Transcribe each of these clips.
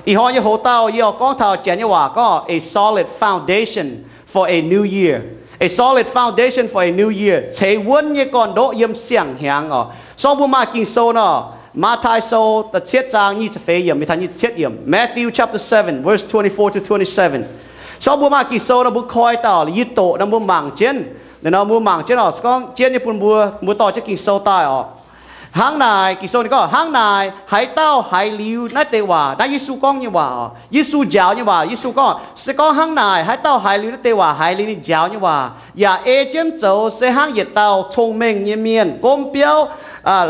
Ih hnoi nyei hoc-dauh yie oix gorngv taux janx nyei waac gorngv a solid foundation for a new year. A solid foundation for a new year, ceix wuonv nyei gorn-ndoqv yiem siang-hnyangx oc. Sorng mbuo maaih Ging-Sou nor, Matv^taai Sou da'cietv zaang nyic ziepc feix yiemc mingh taux nyic ziepc cietv yiemc, Matthew chapter seven, verse twenty-four to twenty-seven. Sorng mbuo maaih Ging-Sou nor, mbuo koi dauh yie doqc nor mbuo mangc jienv. Nor mbuo mangc jienv oc, se gorngv jienv nyei bun mbuo, mbuo dorh jienv Ging-Sou daaih oc. Hnangv naaic, Ging-Sou ninh gorngv, hnangv naaic, haaix dauh haiz liuz naaiv deix waac, naaiv Yesu gorngv nyei waac oc, Yesu njaaux nyei waac, Yesu gorngv, se gorngv hnangv naaic, haaix dauh haiz liuz naaiv deix waac, haiz liuz ninh njaaux nyei waac, yaac ei jienv zoux, se hnangv yietc dauh cong-mengh nyei mienh gomv biauv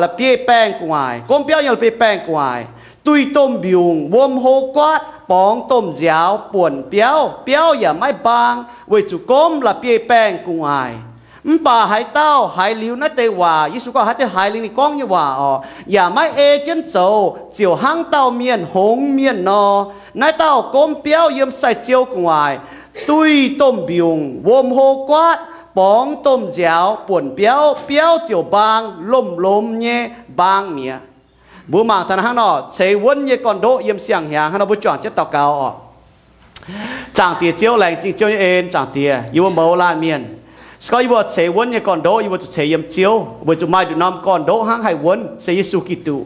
la'bieiv-baengh gu'nguaaic, gomv biauv nyei la'bieiv-baengh gu'nguaaic, duih domh mbiungc, wuom hlo guaatv, borngz domh nziaaux buonc biauv, biauv yaac maiv mbaang, weic zuqc gomv la'bieiv-baengh gu'nguaaic. Mv baac haaix dauh haiz liuz naaiv deix waac, Yesu gorngv haaix dauh haiz liuz ninh gorngv nyei waac oc, yaac maiv ei jienv zoux, ziouc hnangv dauh mienh hngongx mienh nor. Naaiv dauh gomv biauv yiem sai-ziou gu'nguaaic, duih domh mbiungc, wuom hlo guaatv, borngz domh nziaaux buonc biauv, biauv ziouc mbaang, lomh-lomh nyei mbaang mi'aqv. Mbuo mangc taux hnangv nor, ceix wuonv nyei gorn-ndoqv yiem siang-hnyangx. Hnangv nor mbuo juangc jienv daux gaux oc. Zaangc Diex Ziouv, laengz zingh Ziouv nyei en. Zaangc Diex, yie mbuo mouz laanh mienh, se gorngv yie mbuo ceix wuonv nyei gorn-ndoqv, yie mbuo zuqc ceix yiem Ziouv, weic zuqc maaih nduqc norm gorn-ndoqv hnangv haih wuonv, se Yesu Giduc.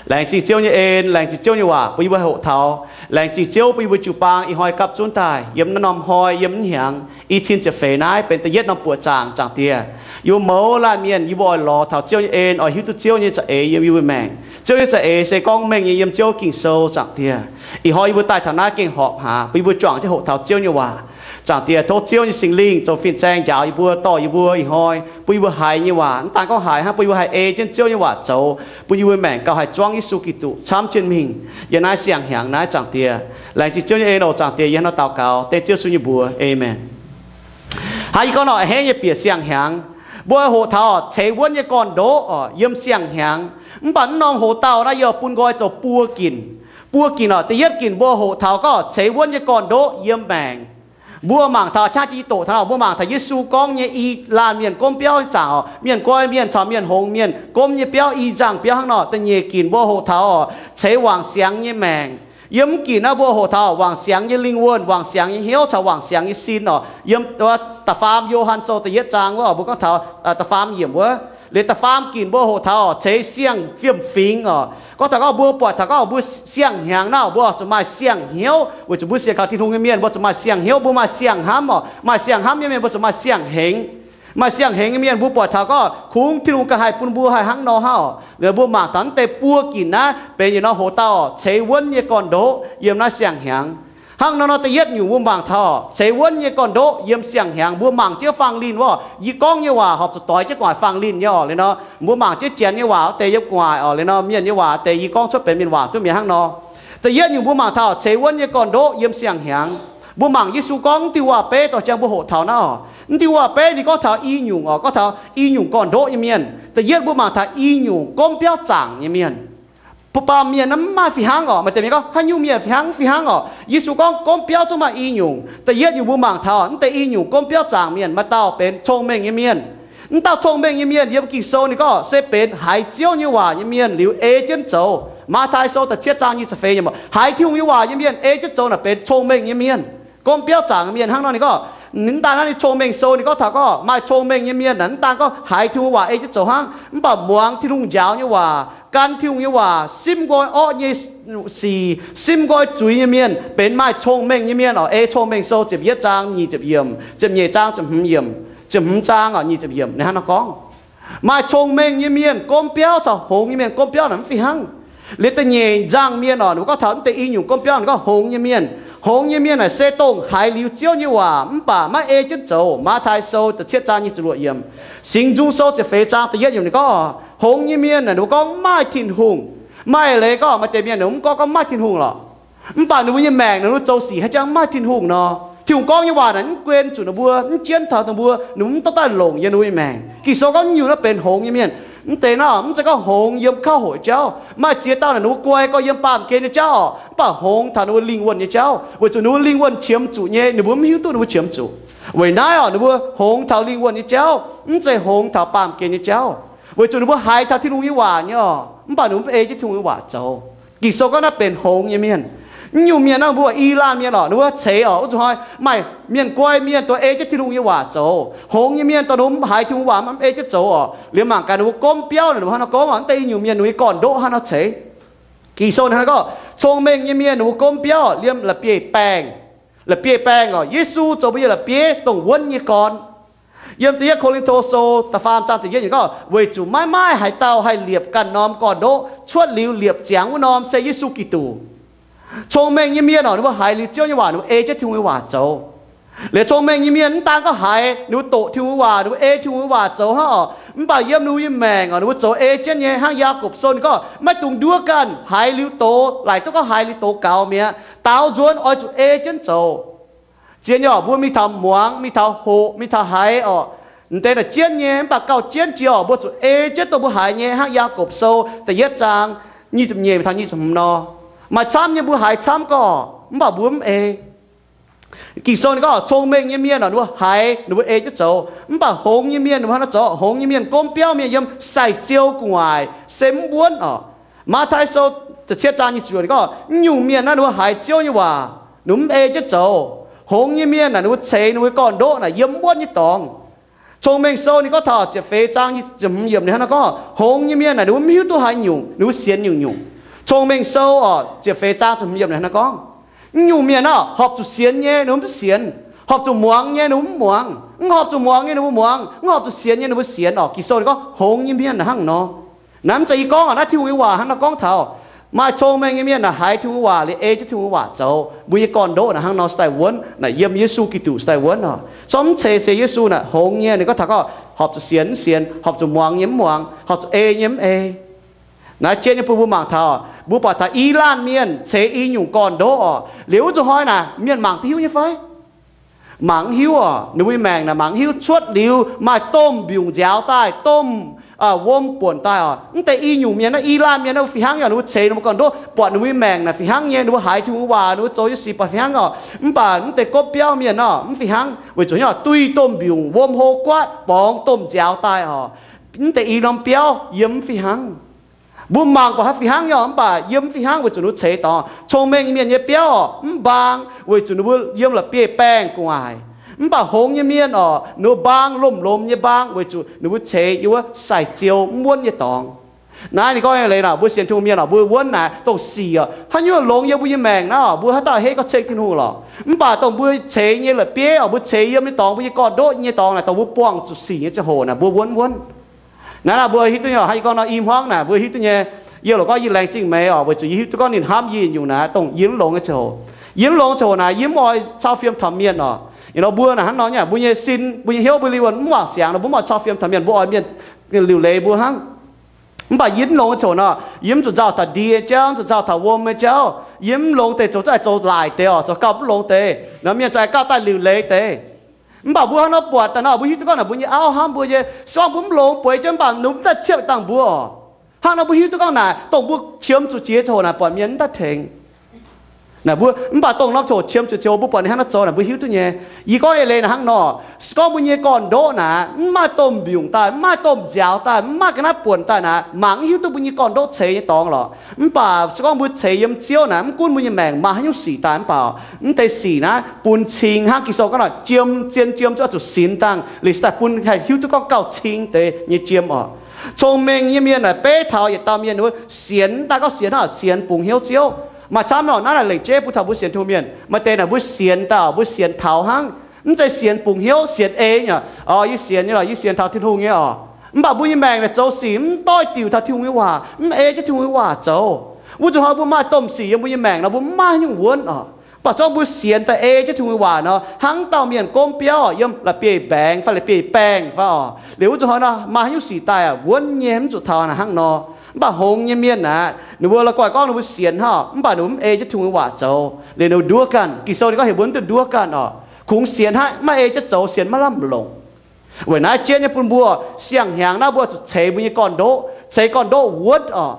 Laengz zingh Ziouv nyei en, laengz zingh Ziouv nyei waac bun yie mbuo hoqc taux. Laengz zingh Ziouv bun yie mbuo jiu-baang ih hnoi gapv zunv daaih yiem naaiv norm hnoi, yiem naaiv hnyangx, i cin ziepc feix naaiv benx da'yietv norm buoqc zaangc. Zaangc Diex, yie mbuo mouz laanh mienh, yie mbuo oix lorz taux Ziouv nyei en, oix hiuv duqv Ziouv nyei za'eix yiem yie mbuo maengc. Ziouv nyei za'eix se gorngv mengh nyei yiem Ziouv Ging-Sou. Zaangc Diex, ih hnoi yie mbuo daaih taux naaiv gengh horpc haaix bun yie mbuo juangc jienv hoqc taux Ziouv nyei waac. Zaangc Diex, tov Ziouv nyei Singx Lingh zoux fin-saeng njaaux yie mbuo, dorh yie mbuo ih hnoi, bun yie mbuo haiz nyei waac mv daan gorngv haiz hnangv, bun yie mbuo haih ei jienv Ziouv nyei waac zoux, bun yie mbuo maengc gauh haih zuangv Yesu Giduc camv jienv mingh yiem naaiv siang-hnyangx naaiv. Zaangc Diex, laengz zingh Ziouv nyei en oc. Zaangc Diex, yie hnangv naaiv daux gaux dengv Ziouv Yesu nyei mbuox, aamen. Hnangv yie gorngv nor, a'hneiv nyei bieqc siang-hnyangx, mbuo hoqc taux ceix wuonv nyei gorn-ndoqv oc, yiem siang-hnyangx. Mv baac naaiv norm hoc-dauh naaiv yie bun nqoi zoux buo ginc. Buo ginc oc. Da'yietv ginc mbuo hoqc taux gorngv ceix wuonv nyei gorn-ndoqv yiem maengc. Mbuo mangc taux qaqv jiex yie doqc taux nor, mbuo mangc taux Yesu gorngv nyei i laanh mienh gomv biauv zaangc oc, mienh nqoi mienh caux mienh hngongx mienh gomv nyei biauv i nzangh biauv hnangv nor. Da'nyeic ginc mbuo hoqc taux oc, ceix wangc siangx nyei maengc. Yiem mv ginc naaiv mbuo hoqc taux wangc siangx nyei lingh wuonh, wangc siangx nyei hnyouv caux wangc siangx nyei sin oc. Yiem da'faam Yo^han Sou da'yietv zaang wuov oc, mbuo gorngv taux da'faam yiemc wuov. Liuz da'faam ginc mbuo hoqc taux ceix siang fiem-fingx oc. Gorngv taux gorngv mbuo buatc taux gorngv mbuo siang-hnyangx naaiv, mbuo zuqc maaih siang-hnyouv, weic zuqc mbuo sienx kaux Tin-Hungh nyei mienh, mbuo zuqc maaih siang-hnyouv, mbuo maaih siang-hnamv oc. Maaih siang-hnamv nyei mienh mbuo zuqc maaih siang-hengx. Maaih siang-hengx nyei mienh mbuo buatc taux gorngv kungx Tin-Hungh ganh haih bun mbuo haih hnangv nor hnangv oc. Liuz mbuo mangc taux naaiv deix buo ginc naaiv benx yietc norm hoc-dauh oc, ceix wuonv nyei gorn-ndoqv yiem naaiv siang-hnyangx. Hnangv nor nor da'yietv nyungc mbuo mangc taux ceix wuonv nyei gorn-ndoqv yiem siang-hnyangx, mbuo mangc jienv fangx linh wuov, yie gorngv nyei waac horpc zuqc doix jienv gu'nguaaic fangx linh nyei oc. Liuz nor mbuo mangc jienv janx nyei waac wuov deix yiem gu'nguaaic oc. Liuz nor mienh nyei waac deix yie gorngv cuotv benx mienh waac duqv mi'aqv hnangv nor. Da'yietv nyungc mbuo mangc taux ceix wuonv nyei gorn-ndoqv yiem siang-hnyangx. Mbuo mangc Yesu gorngv mv diuh waac-beiv dorh jangx mbuo hoqc taux naaiv oc. Mv diuh waac-beiv ninh gorngv taux i nyungc oc, gorngv taux i nyungc gorn-ndoqv nyei mienh. Da'yietv mbuo mangc taux i nyungc gomv biauv zaangc nyei mienh. Mbuo baamh mienh naaiv mv maaih fih hnangv oc. Maaih deix mienh gorngv haaix nyungc mienh fih hnangv, mv fih hnangv oc. Yesu gorngv gomv biauv zungv maaih i nyungc. Da'yietv nyungc mbuo mangc taux mv deix i nyungc gomv biauv zaangc mienh, maaih dauh benx cong-mengh nyei mienh. Mv dauh cong-mengh nyei mienh yiem Ging-Sou ninh gorngv se benx haiz Ziouv nyei waac nyei mienh liuz ei jienv zoux. Matv^taai Sou da'cietv zaang nyic ziepc feix nyei, haiz Tin-Hungh nyei waac nyei mienh ei jienv zoux naaic benx cong-mengh nyei mienh, gomv biauv zaangc nyei mienh. Hnangv nor ninh gorngv, mv daan naaiv ninh Cong-Mengh Sou ninh gorngv taux gorngv maaih cong-mengh nyei mienh naaic mv daan gorngv haiz Tin-Hungh waac ei jienv zoux hnangv, mv baac muangx Tin-Hungh njaaux nyei waac, gan Tin-Hungh nyei waac, simv nqoi orqv nyei sic, simv nqoi zuiz nyei mienh benx maaih cong-mengh nyei mienh oc. Ei Cong-Mengh Sou ziepc yietv zaang nyic ziepc yiemc, ziepc nyeic zaang ziepc hmz yiemc, ziepc hmz zaang oc nyic ziepc yiemc naaiv hnangv nor gorngv. Maaih cong-mengh nyei mienh gomv biauv caux hngongx nyei mienh gomv biauv naaic mv fih hnangv. Liuz da'nyeic nzangc mienh oc, ninh mbuo gorngv taux mv deix i nyungc gomv biauv, ninh gorngv hngongx nyei mienh. Hngongx nyei mienh naaic se dongh haiz liuz Ziouv nyei waac mv baac maiv ei jienv zoux. Matv^taai Sou da'cietv zaang nyic ziepc luoqc yiemc, Singx Nzung Sou ziepc feix zaang da'yietv yiemc ninh gorngv, hngongx nyei mienh naaic ninh mbuo gorngv mv maaih Tin-Hungh. Maaih leiz gorngv maaih deix mienh ninh mbuo mv gorngv, gorngv mv maaih Tin-Hungh lorqc. Mv baac ninh mbuo nyei maengc ninh mbuo zoux sic haiz jangv mv maaih Tin-Hungh nor, Tin-Hungh gorngv nyei waac naaic mv guen zuqc ninh mbuo, mv jienv taux ninh mbuo, ninh mbuo mv dorh daaih longc yiem ninh mbuo nyei maengc. Ging-Sou gorngv nyungc naaiv benx hngongx nyei mienh. Mv deix naaiv mv zeiz gorngv hngongx yiem kauv hoqc jauv. Maaih ziex dauh naaic ninh mbuo guai gorx yiem baamh gen nyei jauv oc, mv baac hngongx taux ninh mbuo lingh wuonh nyei jauv, weic zuqc ninh mbuo lingh wuonh qiemx zuqc nyei, ninh mbuo mv hiuv duqv ninh mbuo qiemx zuqc. Weic naaiv oc, ninh mbuo hngongx taux lingh wuonh nyei jauv, mv zeiz hngongx taux baamh gen nyei jauv, weic zuqc ninh mbuo haiz taux Tin-Hungh nyei waac nyei oc, mv baac ninh mbuo mv ei jienv Tin-Hungh nyei waac zoux. Ging-Sou gorngv naaiv benx hngongx nyei mienh. Mv nyungc mienh naaiv mbuo i laanh mienh oc, ninh mbuo ceix oc, wuov zuqc hnoi maaih mienh guai mienh dongh ei jienv Tin-Hungh nyei waac zoux. Hngongx nyei mienh dongh ninh mbuo mv haiz Tin-Hungh waac, mv ei jienv zoux oc, liemh mangc gaax ninh mbuo gomv biauv naaic, ninh mbuo hnangv naaiv gorngv oc, mv deix i nyungc mienh ninh mbuo nyei gorn-ndoqv hnangv nor ceix. Ging-Sou hnangv naaiv gorngv, cong-mengh nyei mienh ninh mbuo gomv biauv liemh la'bieiv-baengh. La'bieiv-baengh oc, Yesu zoux mbuo nyei la'bieiv dongh wuonv nyei gorn. Yiem da'yietv Ko^lin^to Sou da'faam zaang ziepc yietv yiemc gorngv, weic zuqc maiv maaih haaix dauh haih liepc ganh norm gorn-ndoqv cuotv liuz liepc ziangx wuov norm se Yesu Giduc. Cong-mengh nyei mienh oc, ninh mbuo haiz liuz Ziouv nyei waac, ninh mbuo ei jienv Tin-Hungh nyei waac zoux. Liuz cong-mengh nyei mienh mv daan gorngv haiz ninh mbuo doqc Tin-Hungh waac, ninh mbuo ei Tin-Hungh nyei waac zoux hnangv oc, mv baac yiem ninh mbuo nyei maengc oc, ninh mbuo zoux ei jienv nyei. Hnangv Yaagorpc Sou ninh gorngv, maiv dungx nduov ganh, haiz liuz doz, laaic duqv gorngv haiz liuz doz gaux mi'aqv. Daaux nzuonx oix zuqc ei jienv zoux. Zien nyei oc, mbuo mingh taux muangx, mingh taux hoqc, mingh taux haiz oc, m'deix naaic jienv nyei, mv baac gauh jienv jiex oc, mbuo zuqc ei jienv dongh mbuo haiz nyei. Hnangv Yaagorpc Sou da'yietv zaang nyic ziepc nyeic mingh taux nyic ziepc hmz nor, maaih camv nyei mbuo haiz camv gorqv, mv baac mbuo mv ei. Ging-Sou ninh gorngv cong-mengh nyei mienh oc, ninh mbuo haiz, ninh mbuo ei jienv zoux. Mv baac hngongx nyei mienh ninh mbuo hnangv naaiv zoux. Hngongx nyei mienh gomv biauv mienh yiem sai-ziou gu'nguaaic se mv wuonv oc. Matv^taai Sou da'cietv zaang nyic ziepc juoc ninh gorngv, mv nyungc mienh naaiv ninh mbuo haiz Ziouv nyei waac, ninh mbuo mv ei jienv zoux. Hngongx nyei mienh naaic ninh mbuo ceix ninh mbuo nyei gorn-ndoqv naaic yiem mv wuonv nyei dorngx. Cong-Mengh Sou ninh gorngv taux ziepc feix zaang nyic ziepc hmz yiemc ninh hnangv naaiv gorngv, hngongx nyei mienh naaic ninh mbuo mv hiuv duqv haaix nyungc, ninh mbuo sienx nyungc-nyungc. Cong-Mengh Sou oc, ziepc feix zaang ziepc hmz yiemc ninh hnangv naaiv gorngv, mv nyungc mienh naaic horpc zuqc sienx nyei ninh mbuo mv sienx, horpc zuqc muangx nyei ninh mbuo mv muangx, mv horpc zuqc muangx nyei ninh mbuo muangx, mv horpc zuqc sienx nyei ninh mbuo sienx oc. Ging-Sou ninh gorngv hngongx nyei mienh naaic hnangv nor. Naaiv mv zeiz yie gorngv oc, naaiv Tin-Hungh nyei waac hnangv naaiv gorngv taux maaih cong-mengh nyei mienh naaic haiz Tin-Hungh waac liuz ei jienv Tin-Hungh waac zoux, mbuo nyei gorn-ndoqv naaic hnangv nor se daaih wuonv, naaic yiem Yesu Giduc se daaih wuonv oc. Zorqv mv ceix, ceix Yesu naaic hngongx nyei, ninh gorngv taux gorngv horpc zuqc sienx mv sienx, horpc zuqc muangx nyei mv muangx, horpc zuqc ei nyei mv ei. Naaiv jienv nyei bun mbuo mangc taux, mbuo buatc taux i laanh mienh ceix i nyungc gorn-ndoqv oc, liuz wuov zuqc hnoi naaic mienh mangc duqv hiuv nyei fai? Mangc mv hiuv oc. Ninh mbuo nyei maengc naaic mangc mv hiuv. Cuotv liuz maaih domh mbiungc nziaaux daaih, domh wuom buonc daaih oc. Mv deix i nyungc mienh naaiv, i laanh mienh naaiv fih hnangv nyei oc, ninh mbuo ceix ninh mbuo gorn-ndoqv, buatc ninh mbuo nyei maengc naaic fih hnangv nyei, ninh mbuo haiz Tin-Hungh waac, ninh mbuo zoux nyei sic buatc fih hnangv oc. Mv baac mv deix gomv biauv mienh nor mv fih hnangv, weic zuqc nyei oc, duih domh mbiungc wuom hlo guaatv borngz domh nziaaux daaih oc. Mv deix i norm biauv yiem mv fih hnangv. Mbuo mangc buatc haaix fih hnangv nyei oc, mv baac yiem mv fih hnangv weic zuqc ninh mbuo ceix dorngx. Cong-mengh mienh nyei biauv oc, mv mbaang weic zuqc ninh mbuo yiem la'bieiv-baengh gu'nguaaic. Mv baac hngongx nyei mienh oc, ninh mbuo mbaang, lomh lomh nyei mbaang weic zuqc ninh mbuo ceix yiem wuov sai-ziou mv wuonv nyei dorngx. Naaiv ninh gorngv nyei leiz naaic, mbuo sienx Tin-Hungh mienh oc, mbuo wuonv naaic dongh sic oc, haaix nyungc longx yiem mbuo nyei maengc naaiv oc, mbuo haaix dauh hei gorngv ceng Tin-Hungh lorqc. Mv baac dongh mbuo ceix nyei la'bieiv oc, mbuo ceix yiem nyei dorngx, mbuo nyei gorn-ndoqv nyei dorngx naaic, dongh mbuo buangh zuqc sic nyei ziangh hoc naaic, mbuo wuonv wuonv. Naaiv naaic mbuo hiuv duqv nyei, haaix gorngv nor i hmuangv naaic, mbuo hiuv duqv nyei. Yie loc gorngv yie laengz zingh meih oc, weic zuqc yie hiuv duqv gorngv ninh hnamv yie nyungc naaic, dongh yie mv longx nyei ziangh hoc. Yie mv longx ziangh hoc naaic, yie mv oix cau fiem taux mienh oc. Ih nor mbuo naaic hnangv nor nyei, mbuo nyei sin, mbuo nyei hnyouv, mbuo liuz mv wangc siangx nor, mbuo mv oix cau fiem taux mienh, mbuo oix mienh liuc leiz mbuo hnangv. Mv baac yie mv longx nyei ziangh hoc nor, yie mv zuqc nzauh taux ndie nyei jauv, mv zuqc nzauh taux wuom nyei jauv. Yie mv longx deix zoux za'gengh zoux laaic deix oc, zoux gauh mv longx deix nor, mienh za'gengh gauh daaih liuc leiz deix. Mv baac mbuo hnangv nor buatc daaih nor, mbuo hiuv duqv gorngv naaic mbuo nyei auv hnamv mbuo nyei, se gorngv mbuo mv longx bueix jienv, mv baac ninh mv daaih ciepv dangh mbuo oc. Hnangv nor mbuo hiuv duqv gorngv naaic, dongh mbuo qiemx zuqc jiex ziangh hoc naaic, buatc mienh mv daaih tengx. Naaic mbuo, mv baac dongh norm ziangh hoc qiemx zuqc ziangh hoc mbuo buatc ninh hnangv naaiv zoux naaic, mbuo hiuv duqv nyei. Yie gorngv nyei leiz naaic hnangv nor, se gorngv mbuo nyei gorn-ndoqv naaic mv maaih domh mbiungc daaih, mv maaih domh nziaaux daaih, mv maaih ga'naaiv buonc daaih naaic, mangc mv hiuv duqv mbuo nyei gorn-ndoqv ceix nyei dorngx lorqc. Mv baac se gorngv mbuo ceix yiem Ziouv naaic, mv gunv mbuo nyei maengc maaih haaix nyungc sic daaih mv baac oc, mv deix sic naaiv bun cing hnangv Ging-Sou gorngv nor, jiem, zien jiem zuqc oix zuqc sinx dangh liuz se daaih bun haih hiuv duqv gorngv gauh cing deix nyei jiem oc. Cong-mengh nyei mienh naaic beiv taux yietc dauh mienh wuov sienx, daaih gorngv sienx hnangv sienx bungx hnyouv Ziouv. Maaih camv nor naaiv naaic lengc jeiv bun taux mbuo sienx Tin-Hungh mienh. Maaih deix naaic mbuo sienx daaih, mbuo sienx taux hnangv, mv zeiz sienx bungx hnyouv, sienx ei nyei oc. Yie sienx nyei lorqc, yie sienx taux Tin-Hungh nyei oc. Mv baac mbuo nyei maengc naaic zoux sic mv doix diuc taux Tin-Hungh nyei waac, mv ei jienv Tin-Hungh nyei waac zoux. Wuov zuqc hnoi mbuo maaih domh sic yiem mbuo nyei maengc nor, mbuo mv maaih haaix nyungc wuonv oc. Mv baac se gorngv mbuo sienx daaih ei jienv Tin-Hungh nyei waac nor, hnangv dauh mienh gomv biauv oc, yiem la'bieiv-mbaengx fai la'bieiv-baengh fai oc, liuz wuov zuqc hnoi nor maaih haaix nyungc sic daaih wuonv nyei, mv zuqc taux naaic hnangv nor. Mv baac hngongx nyei mienh naaic, ninh mbuo la'guaih gorngv ninh mbuo sienx hnangv, mv baac ninh mbuo mv ei jienv Tin-Hungh nyei waac zoux, liuz ninh mbuo nduov ganh. Ging-Sou ninh gorngv heuc mbuo mv dungx nduov ganh oc. Kungx sienx hnangv, maiv ei jienv zoux, sienx maiv lamh longc. Weic naaiv jienv nyei bun mbuo siang-hnyangx naaiv mbuo zuqc ceix mbuo nyei gorn-ndoqv, ceix gorn-ndoqv wuonv oc.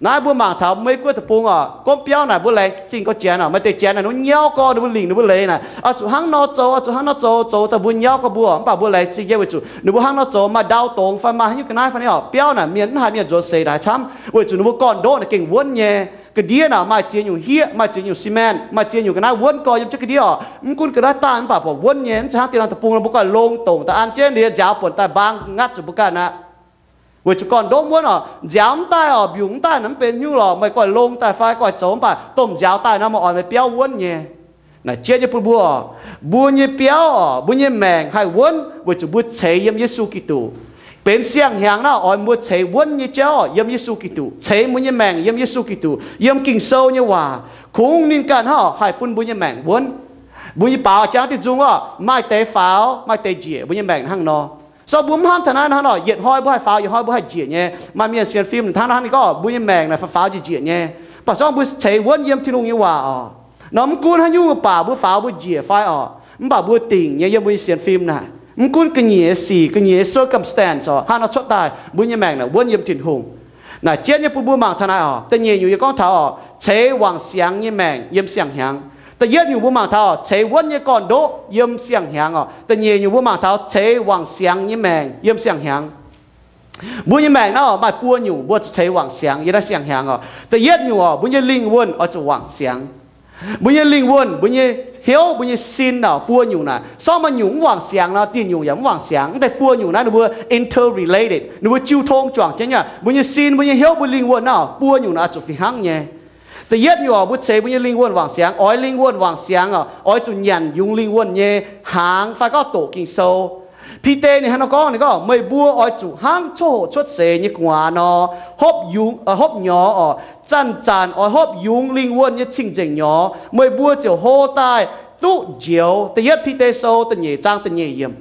Naaiv mbuo mangc taux Meiv Guoqv deic-bung oc, gorngv biauv naaic mbuo laengz zingh gorngv janx oc, maaih deix janx naaic ninh nyauv gorngv ninh mbuo lingc ninh mbuo leiz naaic, oix zuqc hnangv nor zoux, oix zuqc hnangv nor zoux, zoux daaih mbuo nyauv gorngv mbuo, mv baac mbuo laengz zingh nyei weic zuqc ninh mbuo hnangv nor zoux maaih ndau dongz fai maaih haaix nyungc ga'naaiv fai ni oc. Biauv naaic mienh mv haiz mienh nzuonx seix naaic camv, weic zuqc ninh mbuo gorn-ndoqv naaic gengh wuonv nyei. Ga'ndiev naaic maaih ziex nyungc hieqv, maaih ziex nyungc cement, maaih ziex nyungc ga'naaiv wuonv gorx yiem jienv ga'ndiev oc. Mv gunv ga'naaiv daaih mv baac buatc wuonv nyei. Mv zeiz hnangv dieh nor deic-bung nor mbuo ganh longx dongc daaih an jienv liuz nziaaux buonc daaih mbaang ngatv zuqc mbuo ganh aqv. Weic zuqc gorn-ndoqv wuonv oc, nziaaux mv daaih oc, mbiungc mv daaih naaic mv benx nyungc lorqc, meih goiv longx daaih fai goiv zoux mv baac domh nziaaux daaih nor maaih oix meih biauv wuonv nyei. Naaic jienv nyei bun mbuo oc, mbuo nyei biauv oc, mbuo nyei maengc haih wuonv weic zuqc mbuo ceix yiem Yesu Giduc. Benx siang-hnyangx naaiv oix mbuo ceix wuonv nyei jauv yiem Yesu Giduc, ceix mbuo nyei maengc yiem Yesu Giduc, yiem Ging-Sou nyei waac, kungx ninh ganh hnangv haih bun mbuo nyei maengc wuonv. Mbuo nyei baaux jangx diuh nzung oc, maaih deix faaux, maaih deix njiec, mbuo nyei maengc hnangv nor. So mbuo mv hnamv taux naaiv hnangv nor, yietc hnoi mbuo haih faaux, yietc hnoi mbuo haih njiec nyei. Maaih mienh sienx fim hnangv naaiv ninh gorngv mbuo nyei maengc naaic faaux faaux njiec njiec nyei. Mv baac so mbuo ceix wuonv yiem Tin-Hungh nyei waac oc. Nor mv gunv haaix nyungc mv baac mbuo faaux mbuo njiec fai oc, mv baac mbuo dingc nyei yiem mbuo nyei sienx fim naaic. Mv gunv ga'nyiec sic, ga'nyiec circumstance oc, hnangv nor cuotv daaih mbuo nyei maengc naaic wuonv yiem Tin-Hungh. Naaic jienv nyei bun mbuo mangc taux naaiv oc. Da'nyeic nyungc yie gorngv taux oc, ceix wangc siangx nyei maengc yiem siang-hnyangx. Da'yietv nyungc mbuo mangc taux ceix wuonv nyei gorn-ndoqv yiem siang-hnyangx oc. Da'nyeic nyungc mbuo mangc taux ceix wangc siangx nyei maengc yiem siang-hnyangx. Mbuo nyei maengc naaiv oc, maaih buo nyungc mbuo zuqc ceix wangc siangx yiem naaiv siang-hnyangx oc. Da'yietv nyungc oc, mbuo nyei lingh wuonh oix zuqc wangc siangx. Mbuo nyei lingh wuonh, mbuo nyei hnyouv, mbuo nyei sin oc, buo nyungc naaic, sorng maaih nyungc mv wangc siangx nor, dieh nyungc yaac mv wangc siangx. Mv deix buo nyungc naaiv ninh mbuo interrelated, ninh mbuo jiu tong juangc jienv nyei. Mbuo nyei sin, mbuo nyei hnyouv, mbuo lingh wuonh naaiv oc, buo nyungc naaic oix zuqc fih hnangv nyei. Da'yietv nyungc oc, mbuo ceix mbuo nyei lingh wuonh wangc siangx, oix lingh wuonh wangc siangx oc, oix zuqc nyanc yungz lingh wuonh nyei hnaangx fai gorngv doqc Ging-Sou. Bide ninh hnangv nor gorngv, ninh gorngv, meih mbuo oix zuqc hnangv coqv hoqc cuotv seix nyei gu'nguaaz nor, hopv yungz, hopv nyorx oc. Zanc-zanc oix hopv yungz lingh wuonh nyei cing-nzengc nyorx, meih mbuo ziouc hlo daaih duqv njoux. Da'yietv Bide Sou da'nyeic zaang da'nyeic yiemc.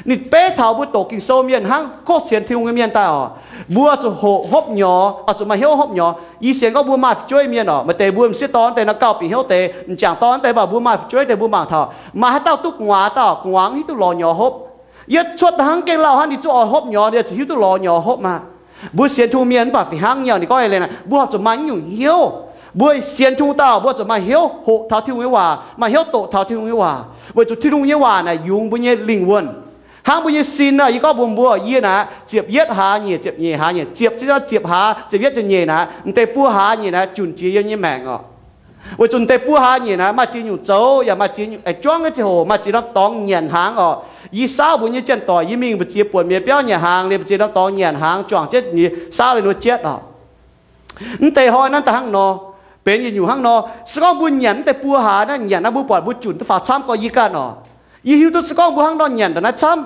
Ninh beiv taux mbuo doqc Ging-Sou mienh hnangv, kov sienx Tin-Hungh nyei mienh daaih oc, mbuo zuqc hoqc hopv nyorx, oix zuqc maaih hnyouv hopv nyorx. Yie sienx gorngv mbuo maaih fu'jueiv mienh oc, maaih deix mbuo m'sieqv dorn deix nor gauh bieqc hnyouv deix, m'jangc dorn deix, mv baac mbuo maaih fu'jueiv deix mbuo mangc taux maaih haaix dauh duqv gu'nguaaz dauh, gu'nguaaz hiuv duqv lorz nyorx hopv. Yie cuotv daaih hnangv gengh lauh hnangv, ninh zuqc oix hopv nyorx, ninh ziouc hiuv duqv lorz nyorx hopv maah. Mbuo sienx Tin-Hungh mienh mv baac fih hnangv nyei, ninh gorngv eix leiz naaic, mbuo zuqc maaih naaiv nyungc hnyouv. Mbuo sienx Tin-Hungh dauh, mbuo zuqc maaih hnyouv hoqc taux Tin-Hungh nyei waac, maaih hnyouv doqc taux Tin-Hungh nyei waac, weic zuqc Tin-Hungh nyei waac naaic yungz mbuo nyei lingh wuonh. Hnangv mbuo nyei sin naaic, yie gorngv mbuox mbuo, yie naaic ziepc yietv hlaax nyeic, ziepc nyeic hlaax nyeic, ziepc, ziepc hlaax, ziepc yietv ziepc nyeic naaic, m'deix buo hlaax nyeic naaic junc jiex yiem nyei maengc oc. Weic zuqc m'deix buo hlaax nyeic naaic maaih ziex nyungc zoux yaac maaih ziex nyungc aengx juangv nyei ziangh hoc, maaih ziex norm dorngx nyanc hnaangx oc. Yie saauv mbuo nyei janx-doic, yie mingh mbu'ziex buonc mienh biauv nyanc hnaangx liuz, mbu'ziex norm dorngx nyanc hnaangx juangc jienv, yie saauv liuz ninh mbuo jietv oc. Mv deix hnoi naaiv daaih hnangv nor, benx yietc nyungc hnangv nor. Se gorngv mbuo nyanc mv deix buo hlaax naaiv, nyanc naaiv mbuo buatc mbuo junc duqv faaux camv gorx yie ganh oc. Yie hiuv duqv se gorngv mbuo hnangv nor nyanc ndongc naaiv camv,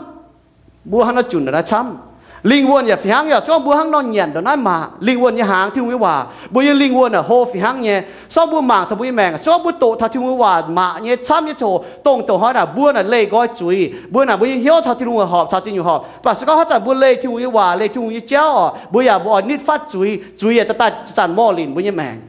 mbuo hnangv nor junc ndongc naaiv camv. Lingh wuonh yaac fih hnangv nyei, se gorngv mbuo hnangv nor nyanc ndongc naaiv maac, lingh wuonh nyei hnaangx, Tin-Hungh nyei waac, mbuo nyei lingh wuonh aah, hlo fih hnangv nyei. Se gorngv mbuo mangc taux mbuo nyei maengc, se gorngv mbuo doqc taux Tin-Hungh nyei waac maac nyei camv nyei ziangh hoc, dongh dongh hnoi naaic mbuo naaic leih nqoi zuiz, mbuo naaic mbuo nyei hnyouv caux Tin-Hungh horpc, caux Tin-Hungh horpc. Mv baac se gorngv haaix zanc mbuo leih Tin-Hungh nyei waac, leih Tin-Hungh nyei jauv oc, mbuo yaac mbuo oix nitv fatv zuiz, zuiz yaac daaih daaih zanc-zanc morh linc mbuo nyei maengc.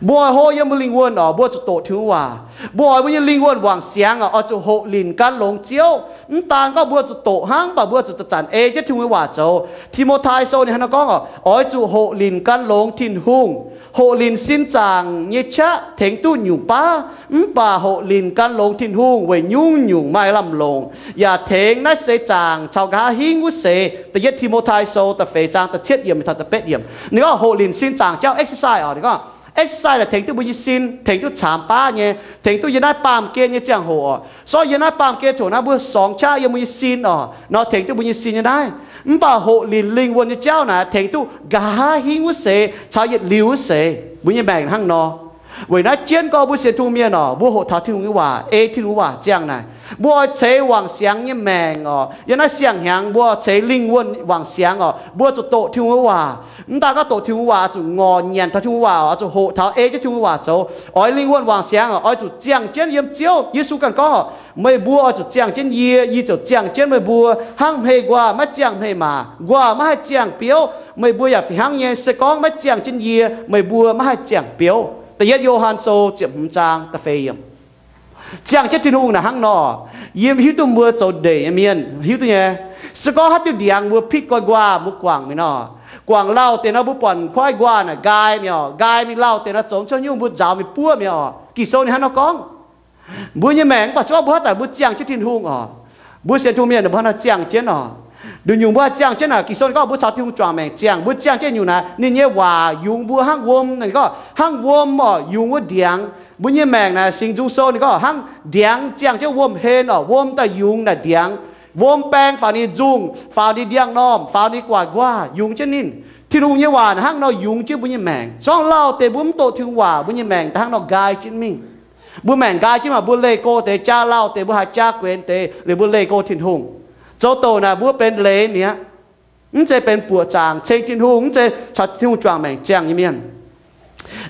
Mbuo oix hlo yiem mbuo lingh wuonh oc, mbuo zuqc doqc Tin-Hungh waac. Mbuo oix mbuo nyei lingh wuonh wangc siangx oc, oix zuqc hoqc linc gan longx Ziouv. Mv daan gorngv mbuo zuqc doqc hnangv, mv baac mbuo zuqc zanc-zanc ei jienv Tin-Hungh nyei waac zoux. Ti^mo^tai Sou ninh hnangv nor gorngv oc, oix zuqc hoqc linc gan longx Tin-Hungh. Hoqc linc sin zaangc nyei qaqv tengx duqv nyungc baav, mv baac hoqc linc gan longx Tin-Hungh weic nyungc-nyungc maaih lamh longc, yaac tengx naaiv seix zaangc caux nqa'haav hingv wuov seix. Da'yietv Ti^mo^tai Sou da'feix zaang da'cietv yiemc taux da'betv yiemc. Ninh gorngv hoqc linc sin zaangc jauv exercise oc, ninh gorngv exercise naaic tengx duqv mbuo nyei sin, tengx duqv caamx baav nyei, tengx duqv yiem naaiv baamh gen nyei ziangh hoc oc. So yiem naaiv baamh gen ziangh hoc naaiv mbuo sorngx qaqv yiem mbuo nyei sin oc, nor tengx duqv mbuo nyei sin nyei naaiv. Mv baac hoqc linc lingh wuonh nyei jauv naaic tengx duqv nqa'haav hingv wuov seix caux yietc liuz wuov seix. Mbuo nyei maengc hnangv nor. Weic naaiv jienv gorngv mbuo sienx Tin-Hungh mienh oc, mbuo hoqc taux Tin-Hungh nyei waac, ei Tin-Hungh waac ziangh naaic, mbuo oix ceix wangc siangx nyei maengc oc. Yiem naaiv siang-hnyangx mbuo ceix lingh wuonh wangc siangx oc, mbuo zuqc doqc Tin-Hungh waac. Mv daan gorngv doqc Tin-Hungh waac, oix zuqc ngorc nyanc taux Tin-Hungh waac oc, oix zuqc hoqc taux ei jienv Tin-Hungh waac zoux. Oix lingh wuonh wangc siangx oc, oix zuqc ziangh jienv yiem Ziouv. Yesu ganh gorngv oc, meih mbuo oix zuqc ziangh jienv yie, yie ziouc ziangh jienv meih mbuo. Hnangv hmei nquaah maiv ziangh hmei maac, nquaah maiv haih ziangh biouv, meih mbuo yaac fih hnangv nyei. Se gorngv maiv ziangh jienv yie, meih mbuo maiv haih ziangh biouv. Da'yietv Yo^han Sou ziepc hmz zaang da'feix yiemc. Ziangh jienv Tin-Hungh naaic hnangv nor, yie hiuv duqv mbuo zoux ndeic nyei mienh hiuv duqv nyei. Se gorngv haaix diuh ndiangx mbuo pitv nqoi nquaah mbuo guangc mingh nor, Guangc lauh deix nor mbuo buatc koiv nquaah naaic nqaai mi'aqv oc. Nqaai mingh lauh deix nor zoux cuotv nyungc mbuo nzaaux mingh buov mi'aqv oc. Ging-Sou ninh hnangv nor gorngv. Mbuo nyei maengc mv baac se gorngv mbuo haaix zanc mbuo ziangh jienv Tin-Hungh oc, mbuo sienx Tin-Hungh mienh mbuo hnangv nor ziangh jienv oc. Nduqc nyungc mbuo haih ziangh jienv naaic, Ging-Sou ninh gorngv mbuo caux Tin-Hungh juangc maengc ziangh. Mbuo ziangh jienv nyungc naaic ninh nyei waac yungz mbuo hnangv wuom, ninh gorngv hnangv wuom oc, yungz wuov ndiangx. Mbuo nyei maengc naaic Singx Nzung Sou ninh gorngv hnangv ndiangx ziangh jienv wuom-hlen oc. Wuom daaih yungz naaic ndiangx. Wuom baeng faaux ninh nzungh, faaux ninh ndiangx-normh, faaux ninh guangc nquaah, yungz jienv ninh. Tin-Hungh nyei waac hnangv nor yungz jienv mbuo nyei maengc. Se gorngv lauh deix mbuo mv doqc Tin-Hungh waac, mbuo nyei maengc daaih hnangv nor nqaai jienv mingh. Mbuo maengc nqaai jienv maah, mbuo leih go deix jaav lauh deix, mbuo haiz jaav guenx deix liuz mbuo leih go Tin-Hungh. Zoux douc naaic mbuo benx leiz mi'aqv. Mv zeiz benx buoqc zaangc ceng Tin-Hungh, mv zeiz caux Tin-Hungh juangc maengc ziangh nyei mienh.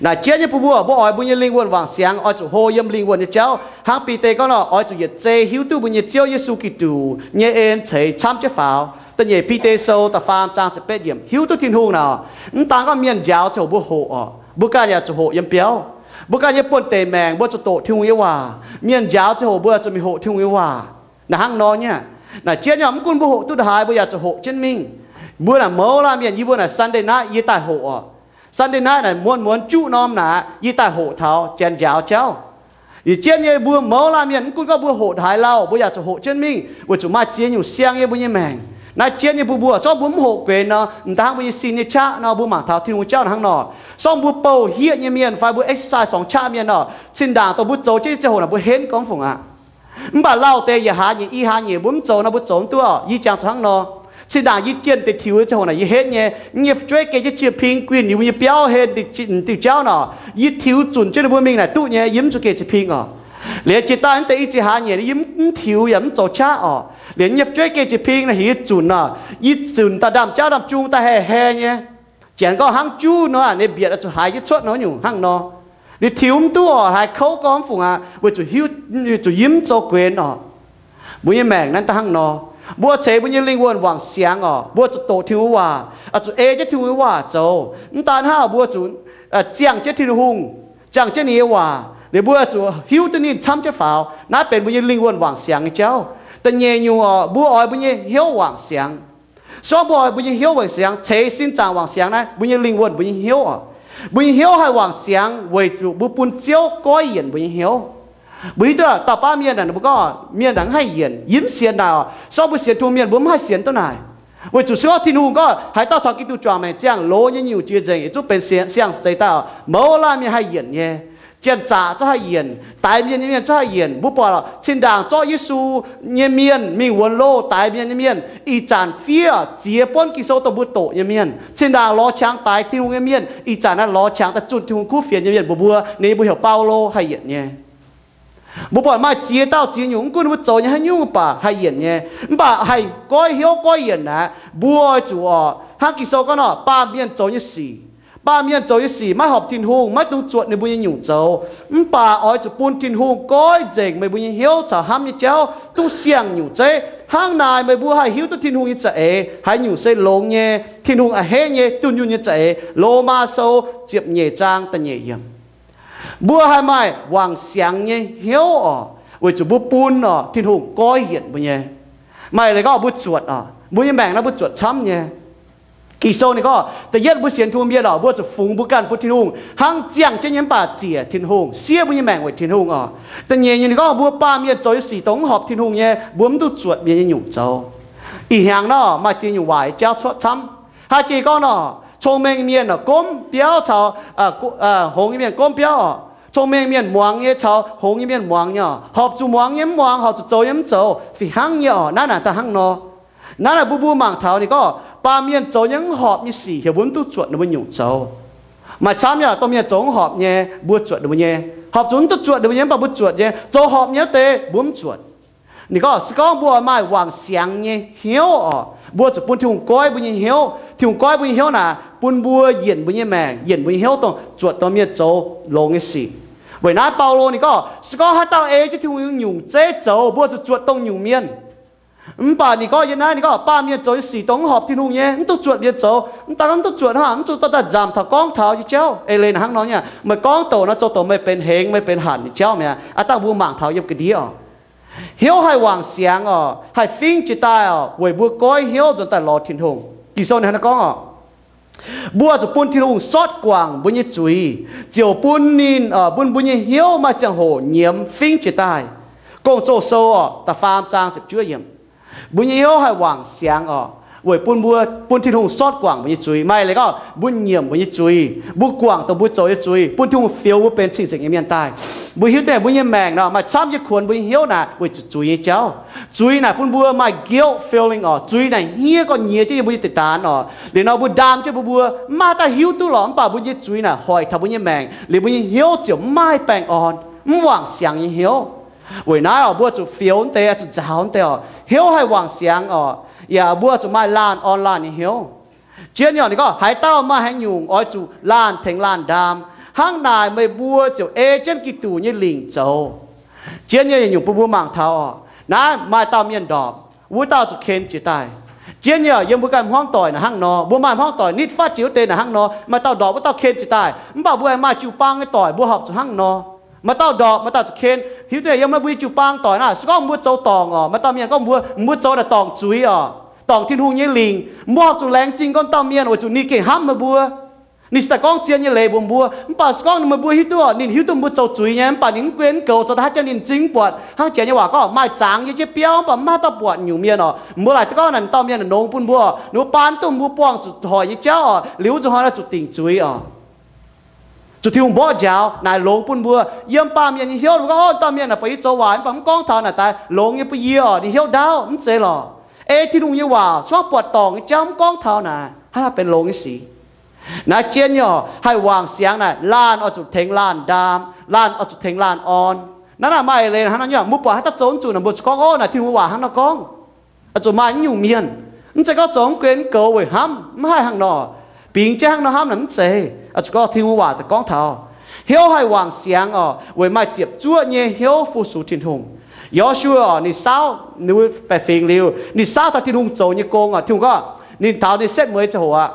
Naaic jienv nyei bun mbuo, mbuo oix mbuo nyei lingh wuonh wangc siangx oix zuqc hlo yiem lingh wuonh nyei jauv. Hnangv Bide gorngv nor, oix zuqc yietc zei hiuv duqv mbuo nyei Ziouv Yesu Giduc nyei en ceix camv jienv faaux. Da'nyeic Bide Sou da'faam zaang ziepc betv yiemc, hiuv duqv Tin-Hungh naaic, mv daan gorngv mienh njaaux ziangh hoc mbuo hoqc oc, mbuo ganh yaac zuqc hoqc yiem biauv. Mbuo ganh nyei buonv-deic maengc mbuo zuqc doqc Tin-Hungh nyei waac. Mienh njaaux ziangh hoc mbuo zuqc mingh hoqc Tin-Hungh nyei waac. Naaic hnangv nor nyei. Naaic jienv nyei, mv gunv mbuo hoqc duqv ndongc haaix, mbuo yaac zuqc hoqc jienv mingh. Mbuo naaic mouz laanh mienh, yie mbuo naaic Sunday night yie daaih hoqc oc. Sunday night naaic muonz muonz juqv norm naaic yie daaih hoqc taux janx njaaux jauv. Yietc jienv nyei mbuo mouz laanh mienh, mv gunv gorngv mbuo hoqc ndongc haaix lauh, mbuo yaac zuqc hoqc jienv mingh, weic zuqc maaih ziex nyungc siang yiem mbuo nyei maengc. Naaiv jienv nyei bun mbuo, se gorngv mbuo mv hoqc guenx nor, m'daaih hnangv mbuo nyei sin nyei qaqv nor, mbuo mangc taux Tin-Hungh jauv hnangv nor. Se gorngv mbuo bouh hieqv nyei mienh fai mbuo exercise songx qaqv mienh nor, cin-ndaangc dongh mbuo zoux jienv nyei ziangh hoc naaic mbuo henv gorngv fungc aqv. Mv baac lauh deix yaac haaix nyungc, i haaix nyungc mbuo mv zoux nor, mbuo zoux mv duqv oc. Yie jangx zuqc hnangv nor. Cin-ndaangc yie jienh deix tiux nyei ziangh hoc naaic yie henv nyei, yie fai-jueiv gengh jienv cie ping guinh liuz mbuo nyei biauv heh diuh jauv nor, yie tiux zunc jienv ninh mbuo mingh naaic duqv nyei, yie mv zuqc gengh cie ping oc. Liuz jiex daaih mv deix i ziex hlaax nyeic yie mv tiux yaac mv zoux qaqv oc. Liuz yie fai-jueiv gengh cie ping naaic heuc yie zunc nor, yie zunc daaih ndaamv-jauv ndaamv-jung daaih haih haih nyei. Janx gorngv hnangv juv nor, ninh mbietc oix zuqc haiz jienv cuotv nor nyungc hnangv nor. Ninh tiux mv duqv oc, haiz kouv gorngv fungc aqv, weic zuqc hiuv, zuqc yie mv zoux guenx oc. Mbuo nyei maengc naaiv daaih hnangv nor. Mbuo ceix mbuo nyei lingh wuonh wangc siangx oc, mbuo zuqc doqc Tin-Hungh nyei waac, zuqc ei jienv Tin-Hungh nyei waac zoux. Mv daan hnangv, mbuo zuqc ziangh jienv Tin-Hungh, ziangh jienv ninh nyei waac liuz mbuo zuqc hiuv duqv ninh camv jienv faaux. Naaiv benx mbuo nyei lingh wuonh wangc siangx nyei jauv. Da'nyeic nyungc oc, mbuo oix mbuo nyei hnyouv wangc siangx. Se gorngv mbuo oix mbuo nyei hnyouv wangc siangx, ceix sin zaangc wangc siangx naaiv, mbuo nyei lingh wuonh, mbuo nyei hnyouv oc. Mbuo nyei hnyouv haih wangc siangx weic zuqc mbuo bun Ziouv goiv yienc mbuo nyei hnyouv. Mbuo hiuv duqv dauh baav mienh naaic, ninh mbuo gorngv mienh naaic mv haih yienc, yie mv sienx naaic oc. Se gorngv mbuo sienx Tin-Hungh mienh, mbuo mv haih sienx duqv naaic. Weic zuqc se gorngv Tin-Hungh gorngv haaix dauh caux Giduc juangc maengc ziangh, loz nyei nyungc jiex nzengc, yietc zungv benx siang-zeix daaih oc, mouz laanh mienh haih yienc nyei. Janx-zaqc zungv haih yienc, daix mienh nyei mienh zungv haih yienc. Mbuo buatc oc, cin-ndaangc zorqv Yesu nyei mienh mingh wuonx loh daix mienh nyei mienh, ih zanc fiev ziex buonv Ging-Sou dongh mbuo doqc nyei mienh. Cin-ndaangc lorz qangx daix Tin-Hungh nyei mienh, ih zanc naaiv lorz qangx daaih zunh Tin-Hungh kuv fienx nyei mienh mbuox mbuo, ninh mbuo heuc Baulo haih yienc nyei. Mbuo buatc maaih ziex dauh ziex nyungc, mv gunv mbuo zoux nyei haaix nyungc baac haih yienc nyei. Mv baac haih goiv hnyouv goiv yienc aqv, mbuo oix zuqc oc, hnangv Ging-Sou gorngv nor, baamh mienh zoux nyei sic. Baamh mienh zoux nyei sic maiv horpc Tin-Hungh, maiv dungx zuotc ninh mbuo nyei nyungc zoux. Mv baac oix zuqc bun Tin-Hungh goiv nzengc meih mbuo nyei hnyouv caux hnamv nyei jauv duqv siang-nyungc zeiv. Hnangv naaic meih mbuo haih hiuv duqv Tin-Hungh nyei za'eix haaix nyungc se longx nyei, Tin-Hungh a'hneiv nyei, dunh yunh nyei za'eix. Lomaa Sou ziepc nyeic zaang da'nyeic yiemc. Mbuo haih maaih wangc siangx nyei hnyouv oc, weic zuqc mbuo bun oc Tin-Hungh goiv yienc mbuo nyei. Maaih leiz gorngv mbuo zuotc oc, mbuo nyei maengc naaiv mbuo zuotc camv nyei. Ging-Sou ninh gorngv, da'yietv mbuo sienx Tin-Hungh mienh oc, mbuo zuqc fungx mbuo ganh bun Tin-Hungh hnangv ziangh jienv nyei mv baac ziec Tin-Hungh, siev mbuo nyei maengc weic Tin-Hungh oc. Da'nyeic nyungc ninh gorngv mbuo baamh mienh zoux nyei sic dongh mv horpc Tin-Hungh nyei, mbuo mv duqv zuotc mienh nyei nyungc zoux. Ih hnyangx nor maaih ziex nyungc waaic jauv cuotv camv. Haaix jiex gorngv nor, cong-mengh mienh oc, gomv biauv caux hngongx nyei mienh gomv biauv oc. Cong-mengh mienh muangx nyei caux hngongx nyei mienh muangx nyei oc. Horpc zuqc muangx nyei mv muangx, horpc zuqc zoux nyei mv zoux, fih hnangv nyei oc. Naaiv naaic daaih hnangv nor. Naaiv naaic mbuo mbuo mangc taux ninh gorngv baamh mienh zoux nyei mv horpc nyei sic heuc mbuo mv duqv zuotc ninh mbuo nyungc zoux. Maaih camv nyei oc, dongh mienh zoux mv horpc nyei mbuo zuotc ninh mbuo nyei. Horpc zuqc mv duqv zuotc ninh mbuo nyei mv baac mbuo zuotc nyei. Zoux horpc nyei wuov deix mbuo mv zuotc. Ninh gorngv se gorngv mbuo maaih wangc siangx nyei hnyouv oc, mbuo zuqc bun Tin-Hungh goiv mbuo nyei hnyouv. Tin-Hungh goiv mbuo nyei hnyouv naaic bun mbuo yienc mbuo nyei maengc, yienc mbuo nyei hnyouv dongh zuotc dongh mienh zoux longx nyei sic. Weic naaiv Baulo ninh gorngv se gorngv haaix dauh ei jienv Tin-Hungh nyungc zeiv zoux, mbuo zuqc zuotc dongh nyungc mienh. Mv baac ninh gorngv yiem naaiv ninh gorngv baamh mienh zoux nyei sic dongh mv horpc Tin-Hungh nyei, mv duqv zuotc mienh zoux. Mv daan mv duqv zuotc hnangv, mv zuqc daaih nzamc taux gorngv taux nyei jauv. Eix leiz hnangv nor nyei, meih gorngv douc nor zoux douc meih benx hengx, meih benx hanc nyei jauv mi'aqv. Aav dangh mbuo mangc taux yiem ga'ndiev oc, hnyouv haih wangc siangx oc, haih fingx jiex daaih oc, weic mbuo goiv hnyouv nzuonx daaih lorz Tin-Hungh. Ging-Sou ninh hnangv naaiv gorngv oc, Mbuo zuqc bun Tin-Hungh sortv guangc mbuo nyei zuiz, ziouc bun ninh, bun mbuo nyei hnyouv maaih ziangh hoc nyiemz fingv jiez daaih. Gong-Zoh Sou orqc, da'faam zaang ziepc juov yiemc. Mbuo nyei hnyouv haih wangc siangx orqc, weic bun mbuo, bun Tin-Hungh sortv guangc mbuo nyei zuiz. Maaih leiz gorngv mbuo nyiemc mbuo nyei zuiz, mbuo guangc dongh mbuo zoux nyei zuiz, bun Tin-Hungh fioux mbuo benx cing-nzengc nyei mienh daaih. Mbuo hiuv duqv mbuo nyei maengc nor maaih camv nyei kuonx mbuo nyei hnyouv naaic weic zuqc zuiz nyei jauv. Zuiz naaic bun mbuo maaih guilt feeling orqc. Zuiz naaic hniev gorngv nyiex jienv yie mbuo nyei deix daanx orqc. Liuz nor mbuo ndaam jienv mbuo, mbuo maiv maaih daaih hiuv duqv lorqc, mv baac mbuo nyei zuiz naaic hoic taux mbuo nyei maengc, liuz mbuo nyei hnyouv ziouc mv maaih baengh orn, mv wangc siangx nyei hnyouv. Weic naaiv orqc, mbuo zuqc fioux wuov deix, zuqc nzaaux wuov deix orqc, hnyouv haih wangc siangx orqc. Yaac mbuo zuqc maaih laanh orn laanh nyei hnyouv. Jienv nyei orqc, ninh gorngv, haaix dauh maaih haaix nyungc oix zuqc laanh tengx laanh ndaam. Hnangv naaic meih mbuo ziouc ei jienv Giduc nyei lingc zoux. Jienv nyei yietc nyungc bun mbuo mangc taux orqc, naaiv maaih dauh mienh ndorpc, wuov dauh zuqc ken jiez daaih. Jienv nyei orqc, yiem mbuo ganh hmuangv doic naaic hnangv nor, mbuo maaih hmuangv doic nitv fatv jiex wuov deix naaic hnangv nor, maaih dauh ndorpc, wuov dauh ken jiez daaih. Mv baac mbuo aengx maaih jiu-baang nyei doic, mbuo horpc zuqc hnangv nor. Maaih dauh ndorpc, maaih dauh zuqc ken. Hiuv duqv yiem naaiv mbuo nyei jiu-baang doic naaic, se gorngv mbuo zoux dorngc orqc, maaih dauh mienh gorngv mbuo, mbuo zoux naaic dorngc zuiz orqc, dorngc Tin-Hungh nyei lingc. Mbuo horpc zuqc laengz zingh gorngv dauh mienh weic zuqc ninh gengh hnamv meih mbuo. Ninh se daaih gorngv zien nyei leiz mbuox mbuo, mv baac se gorngv meih mbuo hiuv duqv, ninh hiuv duqv mbuo zoux zuiz nyei, mv baac ninh mv guen mv goux, zoux daaih haaix jangx ninh m'zing buatc. Hnangv jiex nyei waac gorngv, maaih zangx yiem jienv biauv, mv baac mv maaih dauh buatc nyungc mienh orqc. Mbuo laaic duqv gorngv naaic dauh mienh longx bun mbuo, ninh mbuo baan duqv mbuo buangh zuqc hoic nyei jauv orqc, liuz wuov zuqc hnoi naaic zuqc dingc zuiz orqc, zuqc Tin-Hungh mborqv njaaux naaic longx bun mbuo. Yiem baamh mienh nyei hnyouv mbuo gorngv, o, dauh mienh naaic buatc yie zoux waaic, mv baac mv gorngv taux naaic daaih longx nyei bun yie orqc, ninh hnyouv ndaauv, mv zeiz lorqc. Ei Tin-Hungh nyei waac, se gorngv buatc dorngc nyei jauv mv gorngv taux naaic, hnangv naaiv benx longx nyei sic. Naaiv jienv nyei orqc, haih wangc siangx naaic, laanh oix zuqc tengx laanh ndaam, laanh oix zuqc tengx laanh orn. Naaiv naaic maaih leiz hnangv nor nyei, mbuo buatc haaix dauh zoux mv zuqc naaic, mbuo zuqc gorngv, o, naaic Tin-Hungh waac hnangv nor gorngv. Oix zuqc maaih nyungc mienh, mv zeiz gorngv zoux mv guen mv goux weic hnamv, mv haih hnangv nor. Bingx jienv hnangv nor hnamv naaic mv zeiz. Oix zuqc gorngv Tin-Hungh waac daaih gorngv taux, hnyouv haih wangc siangx orqc, weic maaih ziepc zuoqv nyei hnyouv fu-sux Tin-Hungh. Yo^su^waa orqc, ninh saauv, ninh mbuo baeqc fingx liuz, ninh saauv taux Tin-Hungh zoux nyei gong orqc. Tin-Hungh gorngv, ninh taux ninh setv mueiz ziangh hoc aqv.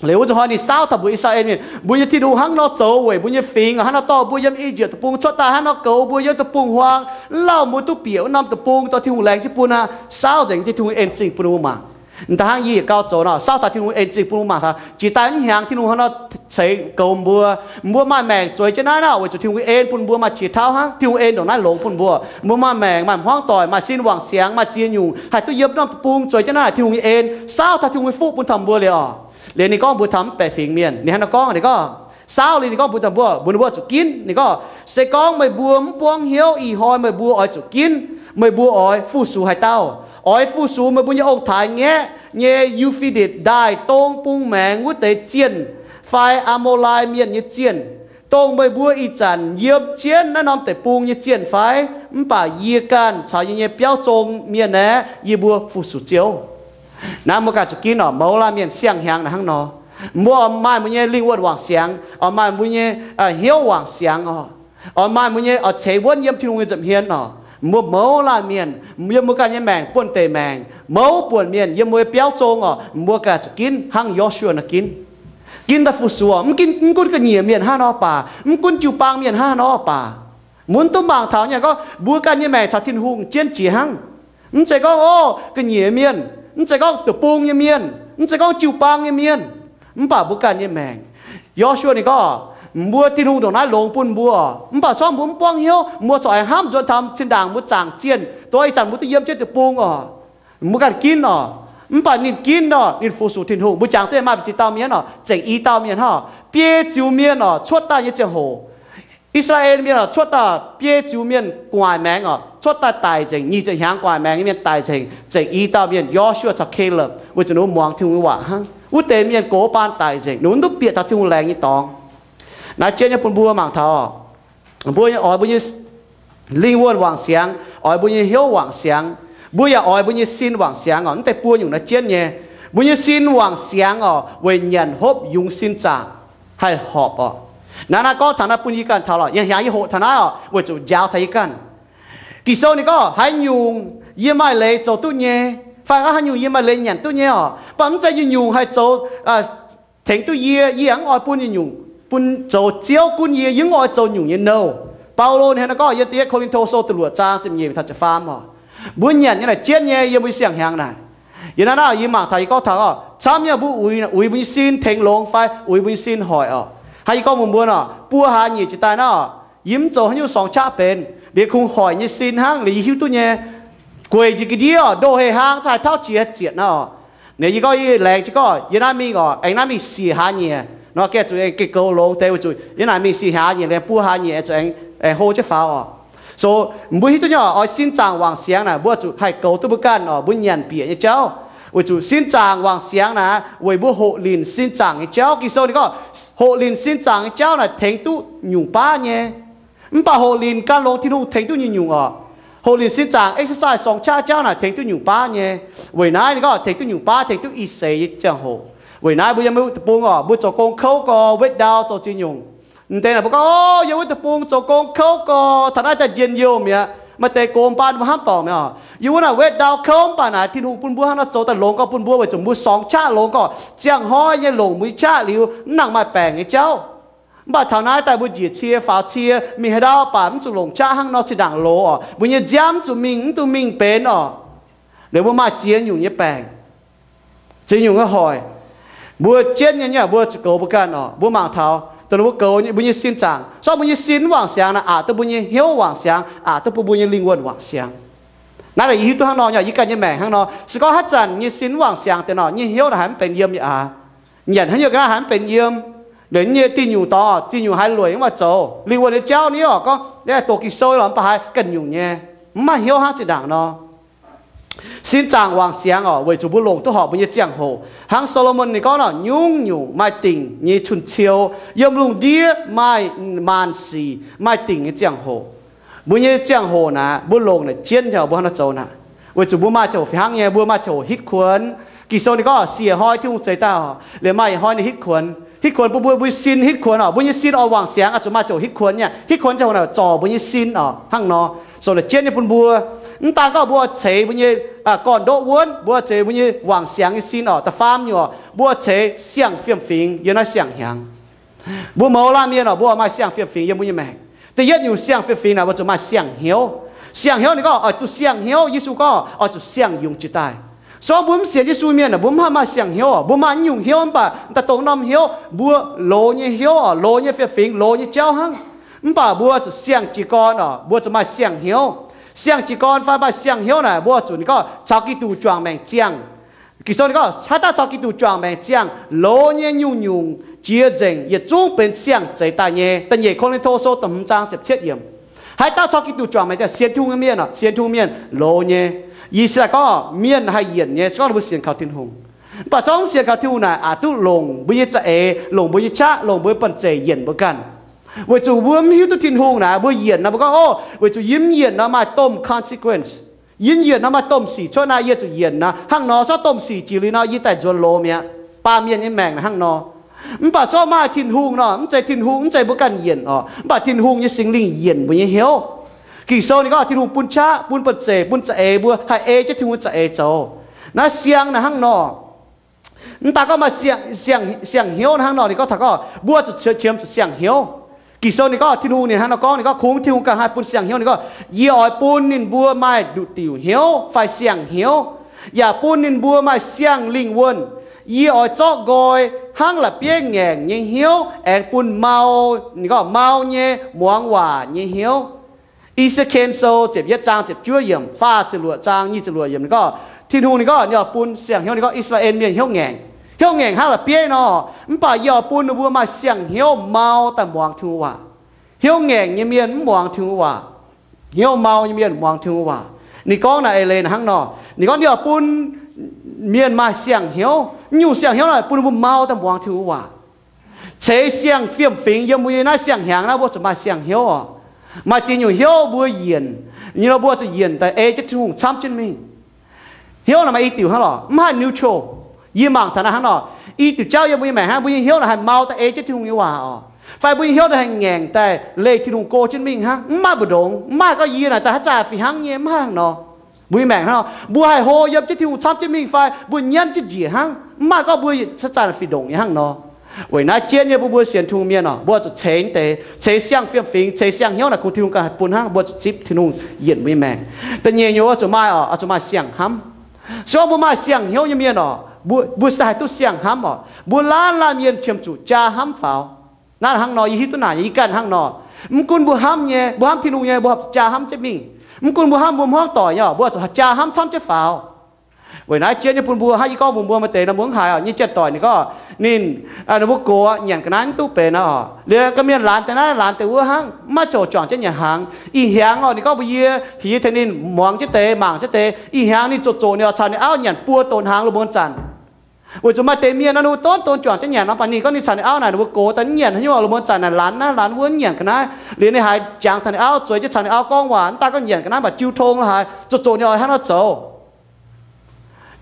Liuz wuov zuqc hnoi ninh saauv taux mbuox I^saa^laa^en Mienh, mbuo nyei Tin-Hungh hnangv nor zoux weic mbuo nyei fingx, hnangv nor dorh mbuo yiem I^yipv Deic-Bung cuotv daaih, hnangv nor goux mbuo yiem deic-bung-huaang, lauh mbuo duqv bieqc wuov norm deic-bung, dorh Tin-Hungh laengz jienv bun aqv. Saauv nzengc, Tin-Hungh en zingh bun mbuo mangc. Da'hnangv yie yietc gauh zoux nor, saauv taux Tin-Hungh en zingh bun mbuo mangc taux jiex daaih mv hnyangx Tin-Hungh hnangv nor ceix goux mbuo. Mbuo maaih maengc zueiz jienv naaiv nor, weic zuqc Tin-Hungh en bun mbuo maaih qiex tauv hnangv. Tin-Hungh en ndongc naaiv longx bun mbuo. Mbuo maaih maengc, maaih hmuangv doic, maaih sin wangc siangx, maaih ziex nyungc, haih duqv yiem norm deic-bung zueiz jienv naaiv, Tin-Hungh nyei en. Saauv taux Tin-Hungh nyei fuqv bun taux mbuo liuz orqc, liuz ninh gorngv mbuox taux mv baeqc fingx mienh, ninh hnangv nor gorngv, ninh gorngv, saauv liuz ninh gorngv mbuox taux mbuo, mbuox ninh mbuo zuqc ginv. Ninh gorngv, se gorngv meih mbuo mv buangv hnyouv, ih hnoi meih mbuo oix zuqc ginv. Meih mbuo oix fu-sux haaix dauh? Oix fu-sux meih mbuo nyei ong-taaix-ngaeqv nyei Yu^fe^ditc Ndaaih dong bung maengx wuov deix zienh fai Aa^mo^lai Mienh nyei zienh, dongh meih mbuo ih zanc yiem jienv naaiv norm deic-bung nyei zienh fai? Mv baac yie ganh caux yie nyei biauv zong mienh aeqv, yie mbuo fu-sux Ziouv. Naaiv mbuo ganh zuqc ginv orqc. Mouz laanh mienh siang-hnyangx naaic hnangv nor. Mbuo oix maaih mbuo nyei lingh wuonh wangc siangx, oix maaih mbuo nyei hnyouv wangc siangx orqc. Oix maaih mbuo nyei oix ceix wuonv yiem Tin-Hungh nyei nza'hmien orqc. Mbuo mouz laanh mienh yiem mbuo ganh nyei maengc buonv-deic maengc, mouz buonc mienh yiem mbuo nyei biauv zong orqc, mbuo ganh zuqc ginv hnangv Yo^su^waa nor ginv. Ginv daaih fu-sux orqc. Mv gunv, mv gunv ga'nyiec mienh hnangv nor baac, mv gunv jiu-baang mienh hnangv nor baac, mbuo duqv mangc taux nyei gorngv mbuo ganh nyei maengc caux Tin-Hungh jienv jiex hnangv. Mv zeiz gorngv, o, ga'nyiec mienh, mv zeiz gorngv deic-bung nyei mienh, mv zeiz gorngv jiu-baang nyei mienh, mv baac mbuo ganh nyei maengc. Yo^su^waa ninh gorngv, mbuo Tin-Hungh ndongc naaiv longx bun mbuo, mv baac se gorngv mbuo mv buangv hnyouv, mbuo corc aengx hnamv nzuonx taux zinh ndaangc mbuo zaangc zienh, dongh ih zanc mbuo duqv yiem jienv deic-bung orqc, mbuo ganh ginv orqc. Mv baac ninh ginv orqc, ninh fu-sux Tin-Hungh. Mbuo jangx duqv maaih ziex dauh mienh orqc, zengc i dauh mienh hnangv. Biei ziux mienh orqc cuotv daaih nyei ziangh hoc, I^saa^laa^en Mienh orqc cuotv daaih, biei ziux mienh gu'nguaaic maengx orqc cuotv daaih daic nzengc. Nyic ziepc hnyangx gu'nguaaic maengx nyei mienh daic nzengc, zengc i dauh mienh, Yo^su^waa caux Kalepv, weic zuqc ninh mbuo muangx Tin-Hungh nyei waac hnangv. Wuov deix mienh gox baan daic nzengc, ninh mbuo duqv bieqc taux Tin-Hungh laengz nyei dorngx. Naaiv jienv nyei bun mbuo mangc taux, mbuo oix mbuo nyei lingh wuonh wangc siangx, oix mbuo nyei hnyouv wangc siangx, mbuo yaac oix mbuo nyei sin wangc siangx orqc. Mv deix buo nyungc naaiv jienv nyei. Mbuo nyei sin wangc siangx orqc, weic nyanc hopv yungz sin zaangc haih horpc orqc. Naaiv naaiv gorngv taux naaiv bun yie ganh taux lorqc. Yangh hnyangx yie hoqc taux naaiv orqc, weic zuqc njaaux taux yie ganh. Ging-Sou ninh gorngv, haaix nyungc yie maaih leiz zoux duqv nyei, fai gorngv haaix nyungc yie maaih leiz nyanc duqv nyei orqc, mv baac mv zeiz nyungc-nyungc haih zoux tengx duqv yie. Yie yaac mv oix bun nyungc-nyungc, bun zoux Ziouv gunv yie. Yie mv oix zoux nyungc nyei nouh. Baulo ninh hnangv naaiv gorngv yiem da'yietv Ko^lin^to Sou da'luoqc zaang ziepc nyeic taux ziepc faam orqc. Mbuo nyanc nyei naaic jienv nyei yiem mbuo nyei siang-hnyangx naaic. Yie naaiv naaiv yie mangc taux yie gorngv taux oc, camv nyei mbuo uix, uix mbuo nyei sin tengx longx fai uix mbuo nyei sin hoic oc. Hnangv yie gorngv mbuox mbuo nor, buo hlaax nyeic jiex daaih naaiv oc, yie mv zoux haaix nyungc sorng qaqv benx, liuz kungx hoic nyei sin hnangv. Liuz yie hiuv duqv nyei, gueic njiec ga'ndiev oc, ndoh hei hnangv, za'gengh tauv qiex zietc naaiv oc. Liuz yie gorngv yie laengz jiez gorngv yie naaiv mingh oc, aengx naaiv mingh siec hlaax nyeic nor, gengh zuqc aengx goux longx deix, weic zuqc yie naaic mingh siec hlaax nyeic, liuz buo hlaax nyeic zuqc aengx hlo jienv faaux oc. So mbuo hiuv duqv nyei oc, oix sin zaangc wangc siangx naaic mbuo zuqc haih goux duqv mbuo ganh oc, mbuo nyanc bieqc nyei jauv. Weic zuqc sin zaangc wangc siangx naaic weic mbuo hoqc linc sin zaangc nyei jauv. Ging-Sou ninh gorngv hoqc linc sin zaangc nyei jauv naaic tengx duqv nyungc baav nyei. Mv baac hoqc linc gan longx Tin-Hungh tengx duqv nyungc-nyungc oc. Hoqc linc sin zaangc exercise sorng qaqv jauv naaic tengx duqv nyungc baav nyei. Weic naaiv ninh gorngv tengx duqv nyungc baav, tengx duqv ih seix nyei ziangh hoc. Weic naaiv mbuo yiem wuov deic-bung oc, mbuo zoux gong kouv gorx, wetv ndau, zoux ziex nyungc. M'deix naaic mbuo gorngv, o, yiem wuov deic-bung zoux gong kouv gorx, taux naaiv daaih njien-youh mi'aqv. Maaih deix gox baan mbuo hnamv dorngc mi'aqv oc. Yiem wuov naaic wetv ndau kouv, mv baac naaic Tin-Hungh bun mbuo hnangv nor zoux daaih longx gorx bun mbuo, weic zuqc mbuo sorng qaqv longx gorx, ziangh hnoi nyei longc mbuo nyei qaqv liuz, mv nangc maaih baengc nyei jauv. Mv baac taux naaiv daaih mbuo njiec cie faaux cie mingh haaix ndau, mv baac mv zuqc longc qaqv hnangv nor, zinh ndaangc loz oc, mbuo nyei nziaamv mv zuqc mingh, mv duqv mingh benx oc. Liuz mbuo maaih ziex nyungc nyei baengc, ziex nyungc nyei hoic. Mbuo jienv nyei, mbuo zuqc goux mbuo ganh oc. Mbuo mangc taux dongh mbuo goux mbuo nyei sin zaangc, zorqv mbuo nyei sin mv wangc siangx naaic, aqc duqv mbuo nyei hnyouv wangc siangx, aqc duqv bun mbuo nyei lingh wuonh wangc siangx. Naaiv yie hiuv duqv hnangv nor, yie ganh nyei maengc hnangv nor. Se gorngv haaix zanc nyei sin mv wangc siangx deix nor, nyei hnyouv naaic haiz mv benx yiem nyei aqv. Nyanc haaix nyungc ga'naaiv haaix mv benx yiem. Liuz nyei diuh nyungc dorngx, diuh nyungc haaix lueic mv maaih zoux, lingh wuonh nyei jauv nyei oc, gorngv dongh Ging-Sou lorqc, mv baac haiz ganh nyungc nyei, mv maaih hnyouv hnangv zinh ndaangc nor. Sin zaangc wangc siangx oc, weic zuqc mbuo longc duqv horpc mbuo nyei ziangh hoc. Hnangv Saa^lo^morn ninh gorngv nor, nyungc-nyungc maaih dingc nyei cun-ciou, yiem lungh ndiev maaih maanc sic, maaih dingc nyei ziangh hoc. Mbuo nyei ziangh hoc naaic, mbuo longc naaic jienv mbuo hnangv nor zoux naaic, weic zuqc mbuo maaih ziangh hoc fih hnangv nyei, mbuo maaih ziangh hoc hitv kuonx. Ging-Sou ninh gorngv siec hnoi Tin-Hungh zeix daaih oc, liuz maaih yietc hnoi ninh hitv kuonx. Hitv kuonx bun mbuo, mbuo nyei sin hitv kuonx oc. Mbuo nyei sin oix wangc siangx, oix zuqc maaih ziangh hoc hitv kuonx nyei. Hitv kuonx ziangh hoc naaic zorc mbuo nyei sin oc, hnangv nor. So naaic jienv nyei bun mbuo, mv daan gorngv mbuo oix ceix mbuo nyei gorn-ndoqv wuonv, mbuo oix ceix mbuo nyei wangc siangx nyei sin oc, da'faam nyungc oc, mbuo oix ceix siang-fiem-fingx yiem naaiv siang-hnyangx. Mbuo mouz laanh mienh oc, mbuo oix maaih siang-fiem-fingx yiem mbuo nyei maengc. Da'yietv nyungc siang-fiem-fingx naaic mbuo zuqc maaih siang-hnyouv. Siang-hnyouv ninh gorngv oix zuqc siang-hnyouv. Yesu gorngv oix zuqc siang-yungz jiex daaih. So mbuo mv sienx Yesu mienh naaic, mbuo mv haih maaih siang-hnyouv oc. Mbuo maaih nyungc hnyouv mv baac daaih dongh norm hnyouv, mbuo loz nyei hnyouv oc, loz nyei fiem-fingx, loz nyei jauv hnangv. Mv baac mbuo zuqc siang jiez gorn oc, mbuo zuqc maaih siang-hnyouv. Siang jiez gorn fai maaih siang-hnyouv naaic, mbuo zuqc ninh gorngv caux Giduc juangc maengc ziangh. Ging-Sou ninh gorngv haaix dauh caux Giduc juangc maengc ziangh, loz nyei nyungc-nyungc jiex nzengc yietc zungv benx siang-zeix daaih nyei. Da'nyeic Ko^lin^to Sou da'hmz zaang ziepc cietv yiemc. Haaix dauh caux Giduc juangc maengc ziangh, sienx Tin-Hungh nyei mienh oc, sienx Tin-Hungh mienh loz nyei. Yie se gorngv mienh haih yienc nyei, se gorngv mbuo sienx kaux Tin-Hungh. Mv baac zorqv mv sienx kaux Tin-Hungh naaic, aqc duqv longc mbuo nyei za'eix, longc mbuo nyei qaqv, longc mbuo nyei banh zeic yienc mbuo ganh. Weic zuqc mbuo mv hiuv duqv Tin-Hungh naaic, mbuo yienc naaic, mbuo gorngv, o, weic zuqc yie mv yienc nor maaih domh consequence. Yie mv yienc nor maaih domh sic cuotv naaic, yie zuqc yienc naaic. Hnangv nor, zorqv domh sic jiex liuz nor, yie daaih nzuonx loz mi'aqv. Baamh mienh nyei maengc naaic hnangv nor. Mv baac zorqv maaih Tin-Hungh nor, mv zeiz Tin-Hungh, mv zeiz mbuo ganh yienc oc, mv baac Tin-Hungh nyei Singx Lingh yienc mbuo nyei hnyouv. Ging-Sou ninh gorngv Tin-Hungh bun qaqv, bun banh zeic, bun za'eix mbuo haih ei jienv Tin-Hungh nyei za'eix zoux. Naaiv siang naaic hnangv nor. Mv daan gorngv maaih siang, siang, siang-hnyouv hnangv nor, ninh gorngv taux gorngv mbuo zuqc qiemx zuqc siang-hnyouv. Ging-Sou ninh gorngv Tin-Hungh ninh hnangv nor gorngv, ninh gorngv kungx Tin-Hungh ganh haih bun siang-hnyouv. Ninh gorngv, yie oix bun ninh mbuo maaih nduqc diuc hnyouv fai siang-hnyouv, yaac bun ninh mbuo maaih siang-lingh wuonh. Yie oix zorqv nqoi hnangv la'bieiv ngaengc nyei hnyouv aengx bun mau, ninh gorngv mau nyei muangx waac nyei hnyouv. I^saa^laa^en Sou ziepc yietv zaang ziepc juov yiemc, faah ziepc luoqc zaang nyic ziepc luoqc yiemc ninh gorngv, Tin-Hungh ninh gorngv ninh oix bun siang-hnyouv, ninh gorngv I^saa^laa^en Mienh hnyouv ngaengc. Hnyouv ngaengc hnangv la'bieiv nor, mv baac yie oix bun ninh mbuo maaih siang-hnyouv mau daaih muangx Tin-Hungh waac. Hnyouv ngaengc nyei mienh mv muangx Tin-Hungh waac. Hnyouv mau nyei mienh muangx Tin-Hungh waac. Ninh gorngv naaic eix leiz naaic hnangv nor, ninh gorngv ninh oix bun mienh maaih siang-hnyouv. Mv nyungc siang-hnyouv naaic bun ninh mbuo mau daaih muangx Tin-Hungh waac. Ceix siang-fiem-fingx yiem mbuo nyei naaiv siang-hnyangx naaiv, mbuo zuqc maaih siang-hnyouv oc. Maaih ziex nyungc hnyouv mbuo yienc, nyei nor mbuo zuqc yienc daaih ei jienv Tin-Hungh camv jienv mingh. Hnyouv naaic maaih i diuc hnangv lorqc, mv haih neutral. Yie mangc taux naaiv hnangv nor, i diuc jauv yiem mbuo nyei maengc hnangv, mbuo nyei hnyouv naaic haih mau daaih ei jienv Tin-Hungh nyei waac oc, fai mbuo nyei hnyouv naaic haih ngaengc daaih leih Tin-Hungh go jienv mingh hnangv, mv maaih mbu'ndongx, mv maaih gorngv yie naaic daaih haaix zanc fih hnangv nyei, mv haih hnangv nor. Mbuo nyei maengc hnangv nor, mbuo haih hlo yiem jienv Tin-Hungh camv jienv mingh fai mbuo nyanv jienv njiec hnangv, mv maaih gorngv mbuo haaix zanc fih ndongc nyei hnangv nor. Weic naaiv jienv nyei bun mbuo sienx Tin-Hungh mienh oc, mbuo zuqc ceix deix, ceix siang-fiem-fingx, ceix siang-hnyouv naaic kungx Tin-Hungh ganh haih bun hnangv, mbuo zuqc zipv Tin-Hungh yienc mbuo nyei maengc. Da'nyeic nyungc oix zuqc maaih oc, oix zuqc maaih siang-hnamv. Se gorngv mbuo maaih siang-hnyouv nyei mienh oc, mbuo, mbuo se daaih haih duqv siang-hnamv oc. Mbuo laanh laanh mienh qiemx zuqc jaa hnamv faaux. Naaiv hnangv nor, yie hiuv duqv naaic nyei, yie ganh hnangv nor. Mv gunv mbuo hnamv nyei, mbuo hnamv Tin-Hungh nyei, mbuo horpc zuqc jaa hnamv jienv mingh. Mv gunv mbuo hnamv, mbuo hmuangv doic nyei, mbuo zuqc jaa hnamv camv jienv faaux. Weic naaiv jienv nyei bun mbuo hnangv yie gorngv mbuox mbuo maaih deix nor, mbuo mv haiz oc, nyei janx-doic ninh gorngv ninh, ninh mbuo gox nyanc ga'naaiv mv duqv benx oc. Liuz gorqv-mienh laanh deix naaiv laanh deix wuov hnangv, mv maaih ziangh hoc juangc jienv nyanc hnaangx. Ih hnyangx oc, ninh gorngv mbuox yie, tengx yie tengx ninh muangx jienv deix, mangc jienv deix, ih hnyangx ninh zoqc zoqc ninh oix caux ninh auv nyanc buo donx hnaangx lungh muonz zanc. Weic zuqc maaih deix mienh nor, ninh mbuo donv donx juangc jienv nyanc nor, mv baac ninh gorngv ninh caux ninh auv naaic, ninh mbuo gox daaih nyanc haaix nyungc, lungh muonz zanc naaic laanh naaiv laanh wuov nyanc ga'naaiv. Liuz ninh haiz jangx taux ninh auv, zueiz jienv caux ninh auv gorngv waac, mv daaih gorngv nyanc ga'naaiv mv baac jiu tong la'haaix, zoqc zoqc ninh oix hnangv nor zoux.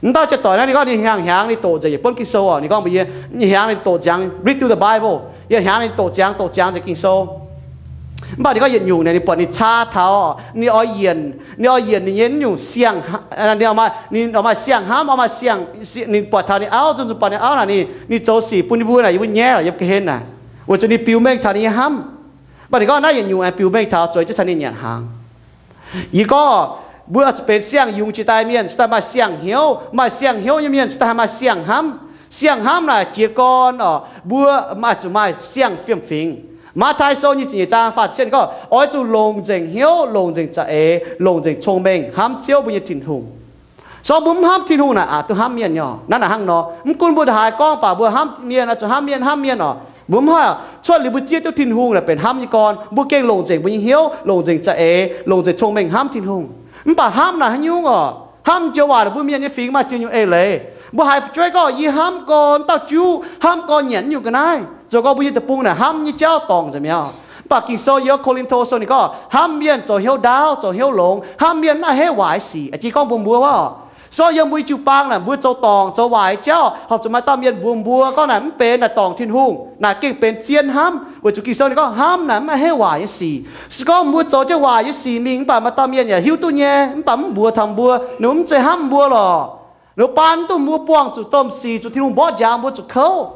Mv dauh janx-doic naaiv ninh gorngv ninh hnyangx hnyangx ninh doqc nzengc yietc buonv Ging-Sou oc. Ninh gorngv mbuox yie, ninh hnyangx ninh doqc ziangx read through the Bible, yietc hnyangx ninh doqc ziangx doqc ziangx nzengc Ging-Sou. Mv baac ninh gorngv yietc nyungc naaic ninh buatc ninh caa taux, ninh oix yienc, ninh oix yienc ninh nyei naaiv nyungc siang, ninh, ninh oix maaih siang-hnamv, oix maaih siang, ninh buatc taux ninh auv, zuqc buatc ninh auv naaic ninh, ninh zoux sic bun ninh mbuo naaic, yie mbuo nyaiv lorqc yiem ga'hlen naaic, weic zuqc ninh biux mengh taux ninh nyei hnamv. Mv baac ninh gorngv naaiv yietc nyungc aengx biux mengh taux zueiz jienv caux ninh nyanc hnaangx. Yie gorngv, mbuo zuqc benx siang-yungz jiex daaih mienh, cingx daaih maaih siang-hnyouv. Maaih siang-hnyouv nyei mienh cingx daaih haih maaih siang-hnamv. Siang-hnamv naaic jiez gorn oc, mbuo maaih zuqc maaih siang-fiem-fingx. Matv^taai Sou nyic ziepc nyeic zaang faah ziepc cietv gorngv, oix zuqc longc nzengc hnyouv, longc nzengc za'eix, longc nzengc cong-mengh hnamv Ziouv mbuo nyei Tin-Hungh. Se gorngv mbuo mv hnamv Tin-Hungh naaic, aqc duqv hnamv mienh nyei oc. Naaiv naaic hnangv nor, mv gunv mbuo ndongc haaix gorngv baac mbuo hnamv mienh, oix zuqc hnamv mienh, hnamv mienh oc. Mbuo mv haih oc. Cuotv liuz mbuo zieqv duqv Tin-Hungh naaic benx hnamv nyei gorn. Mbuo gengh longc nzengc mbuo nyei hnyouv, longc nzengc za'eix, longc nzengc cong-mengh hnamv Tin-Hungh. Mv baac hnamv naaic haaix nyungc oc? Hnamv joux waac naaic mbuo mienh nyei fingx maaih ziex nyungc eix leiz. Mbuo haiz fu'jueiv gorngv, yie hnamv gorn dauh juv, hnamv gorn nyanc nyungc ga'naaiv, zoux gorngv mbuo nyei deic-bung naaic hnamv nyei jauv dorngc nzengc mi'aqv. Mv baac Ging-Sou yiem Ko^lin^to Sou ninh gorngv, hnamv mienh zoux hnyouv ndaauv, zoux hnyouv longx. Hnamv mienh mv haih heiv waaic sic. A'jang gorngv mbuox mbuo wuov oc. Se gorngv yiem mbuo nyei jiu-baang naaic mbuo zoux dorngc zoux waaic nyei jauv, horpc zuqc maaih dauh mienh mbuox mbuo gorngv naaic mv benx, naaic dorngc Tin-Hungh, naaic gengh benx zien hnamv. Weic zuqc Ging-Sou ninh gorngv hnamv naaic mv haih heiv waaic nyei sic. Se gorngv mbuo zoux jienv waaic nyei sic mingh mv baac maaih dauh mienh yaac hiuv duqv nyei mv baac mv mbuox taux mbuo, ninh mbuo mv zeiz hnamv mbuo lorqc. Ninh mbuo baan mv duqv mbuo buangh zuqc domh sic, zuqc Tin-Hungh mborqv njaaux mbuo zuqc kouv.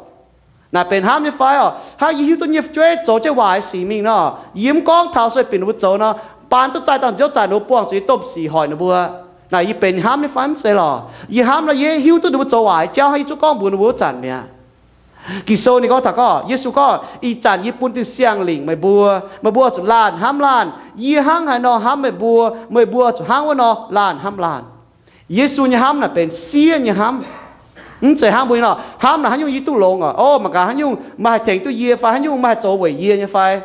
Naaic benx hnamv nyei fai oc? Hnangv yie hiuv duqv nyei fu'jueiv zoux jienv waaic nyei sic mingh nor, yie mv gorngv taux sueih binc ninh mbuo zoux nor, baan duqv zaih dauh nziouv zaih ninh mbuo buangh zuqc yie domh sic hoic ninh mbuo. Naaic yie benx hnamv nyei fai? Mv zeiz lorqc. Yie hnamv nor, yie hiuv duqv ninh mbuo zoux waaic nyei jauv hnangv yie zungv gorngv mbuox ninh mbuo wuov zanc mi'aqv. Ging-Sou ninh gorngv taux gorngv, Yesu gorngv, Ih zanc yie bun diuh siang-lingc meih mbuo, meih mbuo zuqc laanh hnamv laanh. Yie hnangv haaix nor hnamv meih mbuo, meih mbuo zuqc hnangv wuov nor laanh hnamv laanh. Yesu nyei hnamv naaic benx siev nyei hnamv. Mv zeiz hnangv mbuo nyei nor, hnamv naaic haaix nyungc yie duqv longx oc. O, mangc gaax haaix nyungc meih haih tengx duqv yie fai, haaix nyungc meih haih zoux weic yie nyei fai?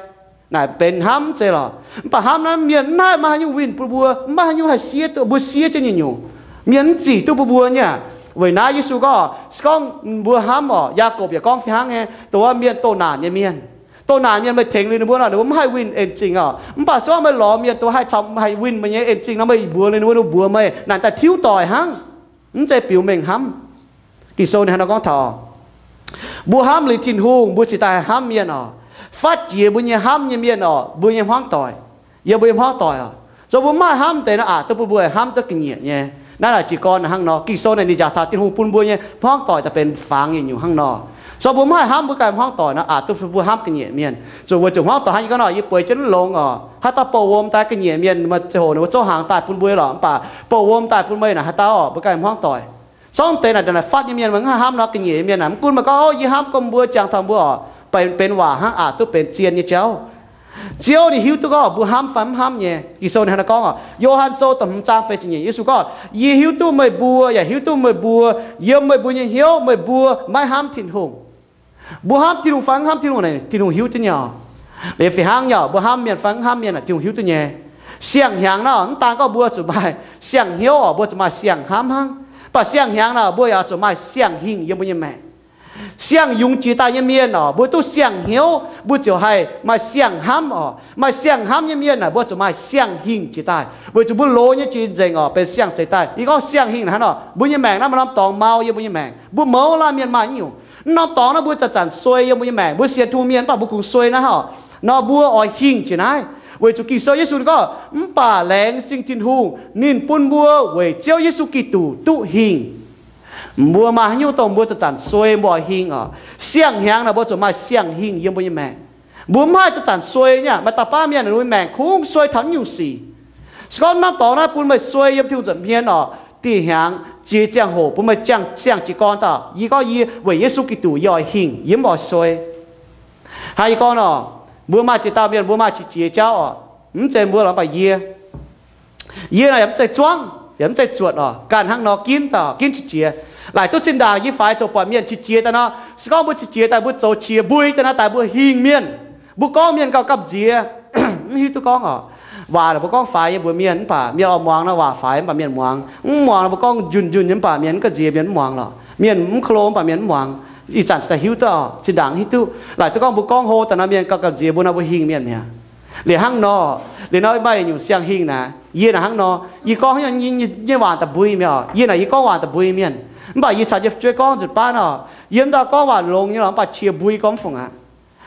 Naaic benx hnamv mv zeiz lorqc. Mv baac hnamv naaiv mienh mv haih maaih haaix nyungc winh bun mbuo, mv maaih haaix nyungc haih siev duqv mbuo siev jienv nyei nyungc. Mienh mv zic duqv bun mbuo nyei aqv. Weic naaiv Yesu gorngv, se gorngv mbuo hnamv oc, Yaagorpc yaac gorngv fih hnangv nyei, dongh wuov mienh doh naanc nyei mienh. Doh naanc mienh meih tengx liuz ninh mbuo nor, ninh mbuo mv haih winh en zingh oc. Mv baac se gorngv meih lorz mienh dongh haih caux, haih winh meih nyei en zingh nor, meih mbuox liuz ninh mbuo, ninh mbuox meih naaic daaih tiuv doic hnangv. Mv zeiz biux mengh hnamv. Ging-Sou ninh hnangv nor gorngv taux, mbuo hnamv liuz Tin-Hungh, mbuo cingx daaih haih hnamv mienh oc. Fatv jiex mbuo nyei hnamv nyei mienh oc, mbuo nyei hmuangv doic. Yiem mbuo nyei hmuangv doic oc. Zoux mbuo mv haih hnamv deix nor, aqc duqv bun mbuo hnamv duqv ga'nyiec nyei. Naaiv naaic jiez gorn hnangv nor. Ging-Sou naaic ninh njaaux taux Tin-Hungh bun mbuo nyei hmuangv doic daaih benx fangx yietc nyungc hnangv nor. Zoux mbuo mv haih hnamv mbuo ganh hmuangv doic nor, aqc duqv bun mbuo hnamv ga'nyiec mienh. Zuqc weic zuqc hmuangv doic hnangv yie gorngv nor, yie bueix jienv mv longx oc. Haaix dauh bouh wuom daaih ga'nyiec mienh, maaih ziangh hoc ninh mbuo zouv hnaangx daaih bun mbuo lorqc, mv baac bouh wuom daaih bun meih naaic, haaix dauh oc, mbuo ganh hmuangv doic. Zorngv deix naaic, naaic fatv nyei mienh meih mv haih hnamv nor, ga'nyiec nyei mienh naaic, mv gunv meih gorngv, O, yie hnamv gorngv mbuo jangx taux mbuo oc, benx, benx waac hnangv, aqc duqv benx zien nyei jauv. Ziouv ninh hiuv duqv gorngv mbuo hnamv fai mv hnamv nyei. Ging-Sou ninh hnangv nor gorngv oc, Yo^han Sou da'hmz zaang feix ziepc nyeic, Yesu gorngv, Yie hiuv duqv meih mbuo yaac hiuv duqv meih mbuo, yiem meih mbuo nyei hnyouv meih mbuo maiv hnamv Tin-Hungh. Mbuo hnamv Tin-Hungh fai mv hnamv Tin-Hungh naaic, Tin-Hungh hiuv jienv nyei oc. Liuz fih hnangv nyei oc, mbuo hnamv mienh fai mv hnamv mienh naaic, Tin-Hungh hiuv duqv nyei. Siang-hnyangx naaic, mv daan gorngv mbuo zuqc maaih siang-hnyouv oc, mbuo zuqc maaih siang-hnamv hnangv. Mv baac siang-hnyangx naaic, mbuo yaac zuqc maaih siang-hingh yiem mbuo nyei maengc. Siang-yungz jiex daaih nyei mienh oc, mbuo duqv siang-hnyouv, mbuo ziouc haih maaih siang-hnamv oc. Maaih siang-hnamv nyei mienh naaic, mbuo zuqc maaih siang-hingh jiex daaih, weic zuqc mbuo loz nyei jiex nzengc oc, benx siang zeix daaih. Yie gorngv siang-hingh naaic hnangv nor, mbuo nyei maengc naaiv maaih norm dorngx mau yiem mbuo nyei maengc. Mbuo mouz laanh mienh maaih nyungc. Norm dorngx naaiv mbuo zanc-zanc suei yiem mbuo nyei maengc, mbuo sienx Tin-Hungh mienh, mv baac mbuo kungx suei naaiv oc. Nor mbuo oix hingh jiex naaiv, weic zuqc Ging-Sou Yesu ninh gorngv, Mv baac laengz zingh Tin-Hungh, ninh bun mbuo weic Ziouv Yesu Giduc duqv hingh. Mbuo maaih haaix nyungc dongh mbuo zanc-zanc suei mbuo oix hingh oc. Siang-hnyangx naaic mbuo zuqc maaih siang-hingh yiem mbuo nyei maengc. Mbuo mv haih zanc-zanc suei nyei aqv. Maaih dauh baav mienh ninh mbuo nyei maengc kungx suei taux nyungc sic. Se gorngv norm dorngx naaiv bun meih suei yiem Tin-Hungh nza'hmien oc, dih hnyangx jiex ziangh hoc bun meih ziangh siang-jiez gorn daaih. Yie gorngv yie weic Yesu Giduc yie oix hingh, yie mv oix suei. Hnangv yie gorngv nor, mbuo maaih ziex dauh mienh mbuo maaih qiex jiez jauv oc. Mv zeiz mbuo lorqc, mv baac yie, yie naaic yaac mv zeiz zuangv yaac mv zeiz zuotc oc. Ganh hnangv nor ginv daaih, ginv qiex jiez. Laaic duqv zinh ndaangc yie faix zoux buatc mienh qiex jiez daaih nor, se gorngv mbuo qiex jiez daaih mbuo zoux qiex mbui daaih nor daaih mbuo hingh mienh, mbuo gorngv mienh gauh gamh nziex. Mv hiuv duqv gorngv oc. Waac naaic mbuo gorngv faix nyei mbuox mienh mv baac mienh oix muangx nor waac faix mv baac mienh muangx. Mv muangx nor mbuo gorngv njunh njunh nyei mv baac mienh mv gamh nziex, mienh mv muangx lorqc. Mienh mv klo mv baac mienh mv muangx. Ih zanc cingx daaih hiuv duqv oc, zinh ndaangc hiuv duqv. Laaic duqv gorngv mbuo gorngv hlo daaih nor mienh gauh gamh nziex mbuo nor mbuo hingh mienh mi'aqv. Liuz hnangv nor, liuz nor maaih nyungc siang-hingh naaic, yie naaic hnangv nor, yie gorngv nyei, nyei waac da'mbui mi'aqv oc. Yie naaic yie gorngv waac da'mbui mienh, mv baac yie caux yie fu'jueiv gorngv nzunc baav nor, yiem ndau gorngv waac longx nyei lorqc, mv baac qiex mbui gorngv mv fungc aqv.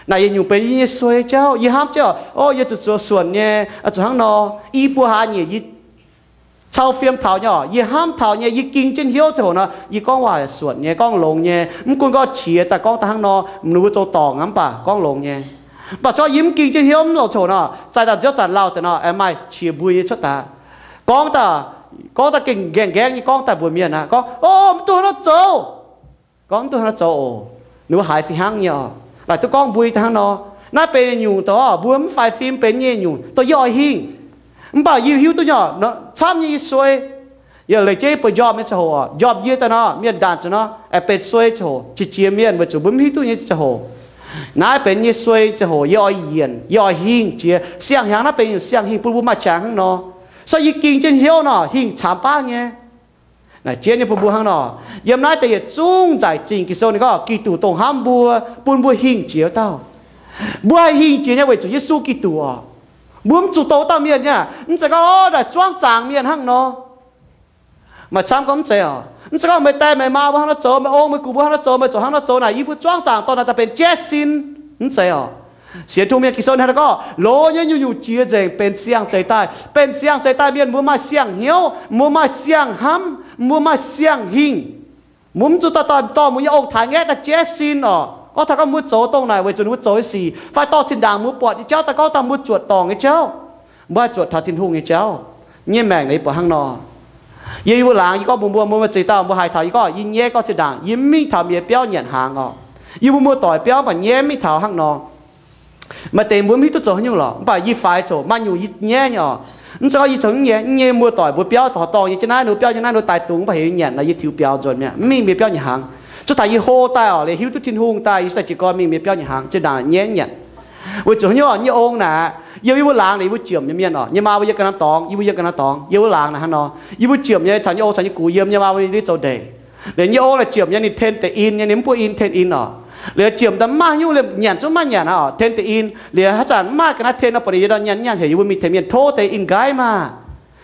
Naaic yietc nyungc benx yie nyei suei jauv. Yie hnamv jienv oc, o, yie zuqc zoux suonc nyei, zuqc hnangv nor, i buo hlaax nyeic yie cau fiem taux nyei oc. Yie hnamv taux nyei, yie ging jienv hnyouv ziangh hoc nor, yie gorngv waac suonc nyei, gorngv longx nyei. Mv gunv gorngv qiex daaih gorngv daaih hnangv nor, ninh mbuo zoux dorngc aqv, mv baac gorngv longx nyei. Mv baac se gorngv yie mv ging jienv hnyouv mv longc ziangh hoc nor, zaaih daaih nziouv zanc lauh deix nor, aengx maaih qiex mbui nyei cuotv daaih. Gorngv daaih, gorngv daaih gengh nqaengh nqaengv nyei gorngv daaih mbuox mienh aqv, gorngv, o, mv duqv hnangv nor zoux. Gorngv mv duqv hnangv nor zoux oc. Ninh mbuo haiz fih hnangv nyei oc. Laaic duqv gorngv mbui daaih hnangv nor. Naaiv benx nyungc dongh mbuo mv faix fim benx nyei nyungc dongh yie oix hingh. Mv baac yie hiuv duqv nyei oc, camv nyei yie suei. Yie leiz jienv yie bueix njormh nyei ziangh hoc oc, njormh yie daaih nor, mienh ndanc zuqc nor, aengx benx suei ziangh hoc, qiex jiez mienh weic zuqc mbuo mv hiuv duqv nyei ziangh hoc. Naaiv benx nyei suei ziangh hoc, yie oix yienc, yie oix hingh jiex. Siang-hnyangx naaiv benx nyungc siang-hingh bun mbuo maaih qangx hnangv nor. Se yie ging jienv hnyouv nor, hingh camx baav nyei. Naaic jienv nyei bun mbuo hnangv nor. Yiem naaiv deix yietc zungv nzaic zingh Ging-Sou ninh gorngv Giduc dongh hnamv mbuo, bun mbuo hingh jiex wuov dauh. Mbuo haih hingh jiex nyei weic zuqc Yesu Giduc oc. Mbuo mv zuqc dongh dauh mienh nyei aqv. Mv zeiz gorngv, o, naaic zuangv zaangc mienh hnangv nor. Maaih camv gorngv mv zeiz oc. Mv zeiz gorngv meih die meih maa mbuo hnangv nor zoux, meih ong meih gux mbuo hnangv nor zoux, meih zuqc hnangv nor zoux naaic, yie mbuo zuangv zaangc dorh naaic daaih benx jaiv sin. Mv zeiz oc. Sienx tungh mienh Ging-Sou ninh gorngv, longx nyei nyungc-nyungc jiex nzengc benx siang-zeix daaih. Benx siang-zeix daaih mienh mbuo maaih siang-hnyouv, mbuo maaih siang-hnamv, mbuo maaih siang-hingh. Mbuo mv zuqc dorh, dorh, dorh mbuo nyei ong-taaix ngaeqv daaih jaiv sin oc. Gorngv taux gorngv mbuo zoux dongh naaic weic zuqc ninh mbuo zoux nyei sic, fai dorh zinh ndaangc mbuo buatc nyei jauv daaih gorngv daaih mbuo zuotc dorngc nyei jauv, mbuo haih zuotc taux Tin-Hungh nyei jauv. Nyei maengc naaic yie buatc hnangv nor. Yie, yie mbuo laangz, yie gorngv mbuox mbuo, mbuo maaih ziex dauh mbuo haiz taux, yie gorngv yie nyaiv gorngv zinh ndaangc yie mv mingh taux mienh biauv nyanc hnaangx oc. Yie mbuo muoz-doic biauv mv baac nyaiv mv mingh taux hnangv nor. Maaih deix mbuo mv hiuv duqv zoux haaix nyungc lorqc, mv baac yie faix zoqc maaih nyungc yie nyaiv nyei oc. Mv zeiz gorngv yie zoux nyei, nyei muoz-doic mbuo biauv dorh dorngh nyei jienv naaiv, ninh mbuo biauv nyei naaiv, ninh mbuo daix dungz mv baac heuc yie nyanc nor, yie tiux biaux nzuonx mi'aqv, mv mingh mienh biauv nyei hnaangx. Zuov taux yie hlo daaih oc, liuz hiuv duqv Tin-Hungh daaih, yie se daaih jiez gorn mingh mienh biauv nyei hnaangx, zinh ndaangc nyaiv nyanc. Weic zuqc haaix nyungc, nyei ong naaic, yiem yie mbuo laangz naaic, yie mbuo jiex mienh, mienh oc, nyei maa mbuo yiem ga'naaiv dorngx, yie mbuo yiem ga'naaiv dorngx, yie mbuo laangz naaic hnangv nor, yie mbuo jiex nyei, caux nyei ong caux nyei gux yiem, nyei maa mbuo nyei zoux ndeic. Liuz nyei ong naaic jiex nyei, ninh ten deix in nyei, ninh mv buov in, ten in oc. Liuz jiex daaih mv maaih haaix nyungc, liuz nyanc zungv mv maaih nyanc aqv oc, ten deix in. Liuz haaix zanc mv maaih ga'naaiv ten nor, buatc ninh yiem ndau nyanc nyanc heuc yie mbuo mingh tengx mienh tov deix in-nqaiv maah.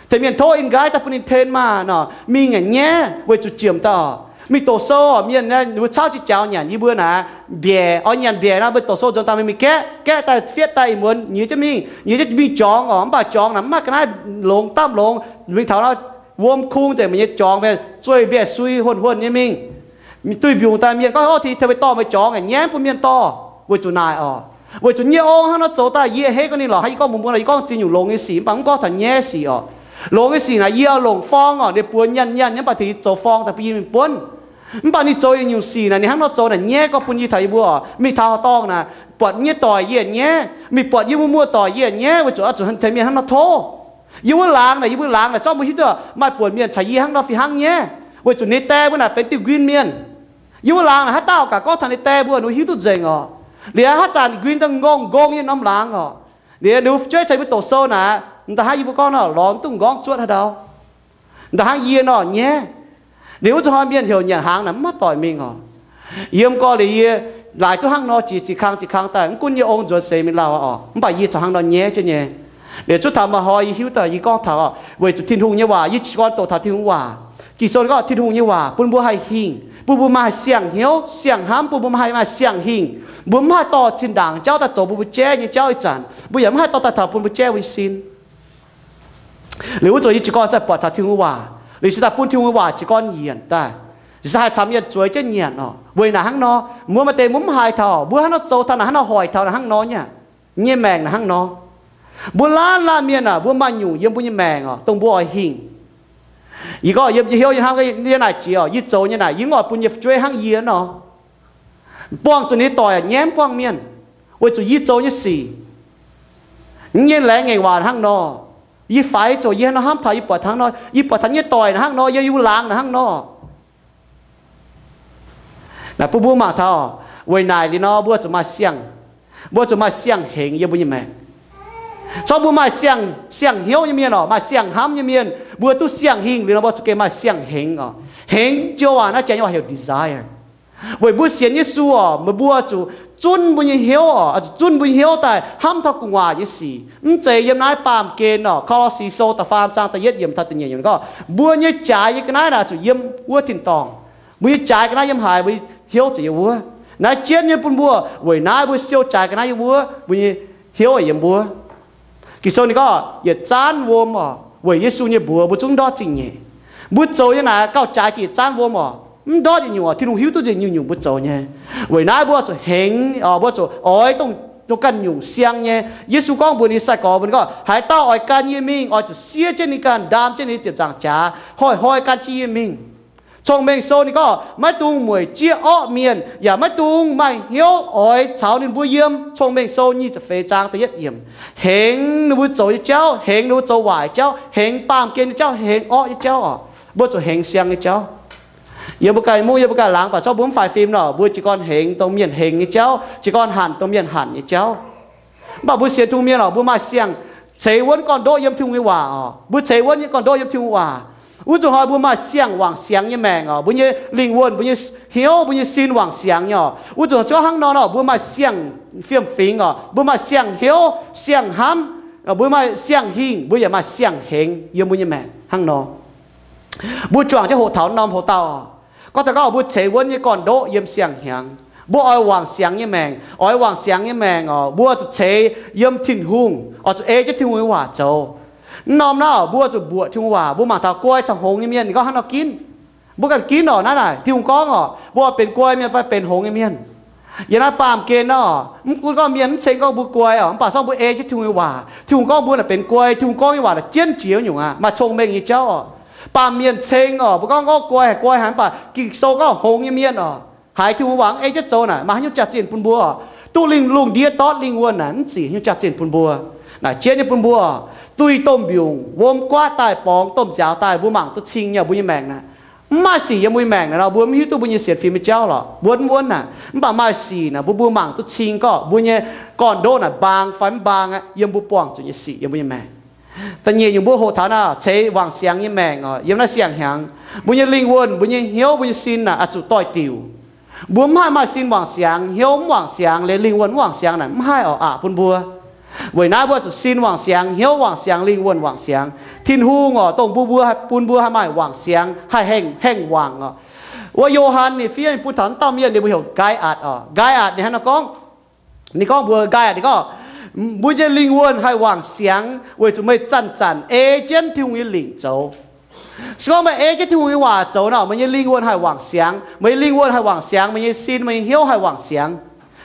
Tengx mienh tov in-nqaiv daaih bun ninh ten maah nor, mingh aqv nyaiv weic zuqc jiex daaih oc. Mingh doqc sou oc, mienh ninh mbuo cauv jiex jaux nyanc, yie mbuo naaic mbiaec oc, nyanc mbiaec nor mbuo doqc sou nzuonx daaih mingh gaeqv, gaeqv daaih fietv daaih ih muonz nyiex jienv mingh, nyiex jienv mingh jorngx oc, mv baac jorngx naaic mv maaih ga'naaiv longx dapv longx, mingh taux nor wuom kung nzengc, mbuo nyei jorngx mingh zueih mbiaec sui huonh huonh nyei mingh. Duih mbiungc daaih mienh gorngv, o, tengx meih dorh meih jorngx aqv nyaiv bun mienh dorh. Weic zuqc naaic oc, weic zuqc nyei ong hnangv nor zoux daaih, yie heh gorngv ninh lorqc, hnangv yie gorngv mbuox mbuo nor, yie gorngv ziex nyungc longx nyei sic, mv baac mv gorngv taux nyaiv sic oc. Longx nyei sic naaic yie oix longc forng oc, ninh buoz nyanc nyanc nyei, mv baac tengx yie zoux forng daaih bun yie mingh buonv. Mv baac ninh zoux nyei nyungc sic naaic, ninh hnangv nor zoux naaic nyaiv gorngv bun yie taux yie mbuo oc, mingh taux dorngh naaic buatc nyei doic yie nyaiv, mingh buatc yie mbuo muoz-doic yie nyaiv, weic zuqc oix zuqc tengx mienh hnangv nor tov. Yie mbuo laangz naaic, yie mbuo laangz naaic, zorqv mbuo hiuv duqv maaih buonc mienh caux yie hnangv nor fih hnangv nyaiv, weic zuqc ninh die mbuo naaic benx diuh nquin mienh. Yie mbuo laangz naaic, haaix dauh gaax gorngv taux ninh die mbuo, ninh hiuv duqv nzengc oc. Liuz haaix zanc nquin daaih ngongh ngongh yiem norm laangz oc. Liuz ninh fu'jueiv caux mbuo doqc sou naaic, m'daaih hnangv yie mbuo gorngv nor, lorz mv duqv m'nqorngv zuotv haaix ndau. M'daaih hnangv yie nor nyaiv. Liuz wuov zuqc hnoi mienh heuc nyanc hnaangx naaic, mv maaih doic mingh oc. Yiem gorx liuz yie laaix duqv hnangv nor jiex ziex kang ziex kang daaih, mv gunv yie ong nzuonx seix mingh lauh oc, mv baac yie corc hnangv nor nyaiv jienv nyei. Liuz zuqc taux maaih hnoi yie hiuv duqv, yie gorngv taux oc, weic zuqc Tin-Hungh nyei waac, yie jiez gorn doqc taux Tin-Hungh waac. Ging-Sou gorngv Tin-Hungh nyei waac bun mbuo haih hingh, bun mbuo maaih siang-hnyouv siang-hnamv, bun mbuo maaih, maaih siang-hingh. Mbuo mv haih dorh zinh ndaangc jauv daaih zoux bun mbuo jaiv nyei jauv ih zanc, mbuo yaac mv haih dorh daaih taux bun mbuo jaiv mbuo nyei sin. Liuz wuov zuqc yie jiez gorn zai buatc taux Tin-Hungh waac, liuz se daaih bun Tin-Hungh waac jiez gorn yienc daaih. Se haih caux mienh zueiz jienv nyanc oc. Weic naaic hnangv nor, mbuo maaih deix mbuo mv haiz taux, mbuo hnangv nor zoux taux naaic, hnangv nor hoic taux naaic hnangv nor nyei. Nyei maengc naaic hnangv nor. Mbuo laanh laanh mienh aah, mbuo maaih nyungc yiem mbuo nyei maengc oc, dongh mbuo oix hingh. Yie gorngv yiem yie hnyouv yie hnamv yie naaic jiex oc, yie zoux nyei naaic yie mv oix bun yie fu'jueiv hnangv yie nor. Buangh zuqc ninh doic nyaiv mv buangh mienh, weic zuqc yie zoux nyei sic, mv nyei laengz ngaengc waac hnangv nor. Yie faix zoqc yie hnangv nor hnamv taux yie buatc hnangv nor, yie buatc taux nyei doic hnangv nor, yie yie laangz hnangv nor. Naaic bun mbuo mangc taux, weic naaic liuz nor mbuo zuqc maaih siang, mbuo zuqc maaih siang-hengx yiem mbuo nyei maengc. Corc mbuo maaih siang, siang-hnyouv nyei mienh oc, maaih siang-hnamv nyei mienh, mbuo duqv siang-hingh liuz nor mbuo zuqc gengh maaih siang-hengx oc. Hengx joux waac naaiv janx nyei waac heuc desire. Weic mbuo sienx Yesu oc, meih mbuo zuqc zunv mbuo nyei hnyouv oc, zuqc zunv mbuo nyei hnyouv daaih hnamv taux gu'nguaaic nyei sic. Mv zeiz yiem naaiv baamh gen oc. Ko^lo^si Sou da'faam zaang da'yietv yiemc taux da'nyeic yiemc gorngv, mbuo nyei jaaix nyei ga'naaiv naaic zuqc yiem wuov tin-dorngh. Mbuo nyei jaaix ga'naaiv yiem haaix, mbuo nyei hnyouv ziouc yiem wuov. Naaiv jienv nyei bun mbuo, weic naaiv mbuo siou jaaix ga'naaiv yiem wuov, mbuo nyei hnyouv yiem wuov. Ging-Sou ninh gorngv yietc zaanv wuom oc, weic Yesu nyei mbuox mbuo zungv ndortv zingh nyeic. Mbuo zoux nyei naaic gauh jaaix jiex yietc zaanv wuom oc, mv ndortv yietc nyungc oc. Tin-Hungh hiuv duqv yietc nyungc nyungc mbuo zoux nyei. Weic naaiv mbuo zuqc hengx oc, mbuo zuqc oix dongh, dongh ganh nyungc siang nyei. Yesu gorngv mbuox ninh sai-gorx mbuo, ninh gorngv, haaix dauh oix gan yie mingh, oix zuqc siev jienv ninh ganh, ndaam jienv ninh nyei ziepc nzaangc jaax, hnoi-hnoi gan jienv yie mingh. Cong-Mengh Sou ninh gorngv, maiv dungx mueic jieqv orqv mienh, yaac maiv dungx maaih hnyouv oix caux ninh mbuo yiem. Cong-Mengh Sou nyic ziepc feix zaang da'yietv yiemc. Hengx ninh mbuo zoux nyei jauv, hengx ninh mbuo zoux waaic jauv, hengx baamh gen nyei jauv, hengx orqv nyei jauv oc. Mbuo zuqc hengx siang nyei jauv. Yiem mbuo ganh mungv, yiem mbuo ganh laangz baac corc mbuo mv faix fim nor, mbuo jiez gorn hengx dongh mienh hengx nyei jauv, jiez gorn hanc dongh mienh hanc nyei jauv. Mv baac mbuo sienx Tin-Hungh mienh oc, mbuo maaih siang ceix wuonv gorn-ndoqv yiem Tin-Hungh nyei waac oc. Mbuo ceix wuonv nyei gorn-ndoqv yiem Tin-Hungh waac, wuov zuqc hnoi mbuo maaih siang wangc siangx nyei maengc oc. Mbuo nyei lingh wuonh, mbuo nyei hnyouv, mbuo nyei sin wangc siangx nyei oc. Wuov zuqc hnoi hnangv nor nor, mbuo maaih siang fiem-fingx oc, mbuo maaih siang hnyouv, siang hnamv, mbuo maaih siang hingh, mbuo yaac maaih siang hengx yiem mbuo nyei maengc hnangv nor. Mbuo juangc jienv hoqc taux norm hoc-dauh, gorngv taux gorngv mbuo ceix wuonv nyei gorn-ndoqv yiem siang-hnyangx. Mbuo oix wangc siangx nyei maengc, oix wangc siangx nyei maengc oc, mbuo zuqc ceix yiem Tin-Hungh, oix zuqc ei jienv Tin-Hungh nyei waac zoux. Mv norm naaiv mbuo zuqc mbuoqc Tin-Hungh waac. Mbuo mangc taux guai caux hngongx nyei mienh ninh gorngv hnangv nor ginv. Mbuo ganh ginv oc, naaiv naaic Tin-Hungh gorngv oc, mbuo oix benx guai mienh fai benx hngongx nyei mienh. Yiem naaiv baamh gen nor, mv gunv gorngv mienh mv ceng gorngv mbuo guai oc, mv baac se gorngv mbuo ei jienv Tin-Hungh nyei waac, Tin-Hungh gorngv mbuo naaic benx guai. Tin-Hungh gorngv nyei waac naaic jienv jiex nyungc aqv, maaih cong-mengh nyei jauv oc. Baamh mienh ceng oc, mbuo gorngv, gorngv guai haic, guai haic, mv baac Ging-Sou gorngv hngongx nyei mienh oc, haiz Tin-Hungh waac mv ei jienv zoux naaic, maaih haaix nyungc jaax-zinh bun mbuo oc. Duqv lingh lungh ndiev ndortv lingh wuonh naaic mv zuqc haaix nyungc jaax-zinh bun mbuo. Naaic jienv nyei bun mbuo oc, duih domh mbiungc wuom guaatv daaih, borngz domh nziaaux daaih, mbuo mangc duqv cing nyei mbuo nyei maengc naaic. Mv maaih sic yiem mbuo nyei maengc naaic nor, mbuo mv hiuv duqv mbuo nyei sienx fim nyei jauv lorqc. Wuonv mv wuonv naaic, mv baac maaih sic naaic bun mbuo mangc duqv cing gorqv mbuo nyei gorn-ndoqv naaic mbaang fai mv mbaang aqv, yiem mbuo buangh zuqc nyei sic yiem mbuo nyei maengc. Da'nyeic nyungc mbuo hoqc taux naaiv, ceix wangc siangx nyei maengc oc, yiem naaiv siang-hnyangx, mbuo nyei lingh wuonh, mbuo nyei hnyouv, mbuo nyei sin naaic oix zuqc doix-diuc. Mbuo mv haih maaih sin wangc siangx, hnyouv mv wangc siangx, liuz lingh wuonh mv wangc siangx naaic, mv haih oc, aqc bun mbuo. Weic naaiv mbuo zuqc sin wangc siangx, hnyouv wangc siangx, lingh wuonh wangc siangx. Tin-Hungh oc, dongh mbuo, mbuo haih bun mbuo haih maaih wangc siangx, haih hengx, hengx wangc oc. Wuov Yo^han ninh fiev mingh bun taux wuov dauh mienh, ninh mbuo heuc Nqaai^atc oc. Nqaai^atc ninh hnangv nor gorngv, ninh gorngv mbuox Nqaai^atc, ninh gorngv, mbuo nyei lingh wuonh haih wangc siangx weic zuqc meih zanc-zanc ei jienv Tin-Hungh nyei lingc zoux. Se gorngv meih ei jienv Tin-Hungh nyei waac zoux nor, meih nyei lingh wuonh haih wangc siangx. Meih nyei lingh wuonh haih wangc siangx, meih nyei sin, meih nyei hnyouv haih wangc siangx.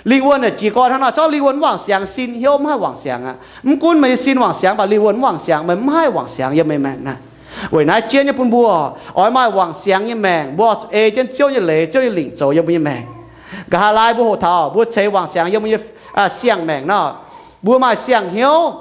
Lingh wuonh naaic jiez gorn hnangv nor, se gorngv lingh wuonh mv wangc siangx, sin hnyouv mv haih wangc siangx aqv. Mv gunv meih nyei sin wangc siangx, mv baac lingh wuonh mv wangc siangx, meih mv haih wangc siangx yiem meih maengc naaic. Weic naaiv jienv nyei bun mbuo oix maaih wangc siangx nyei maengc, mbuo zuqc ei jienv Ziouv nyei leiz, Ziouv nyei lingc zoux yiem mbuo nyei maengc. Nqa'haav laai mbuo hoqc taux mbuo ceix wangc siangx yiem mbuo nyei siang-maengc nor, mbuo maaih siang-hnyouv,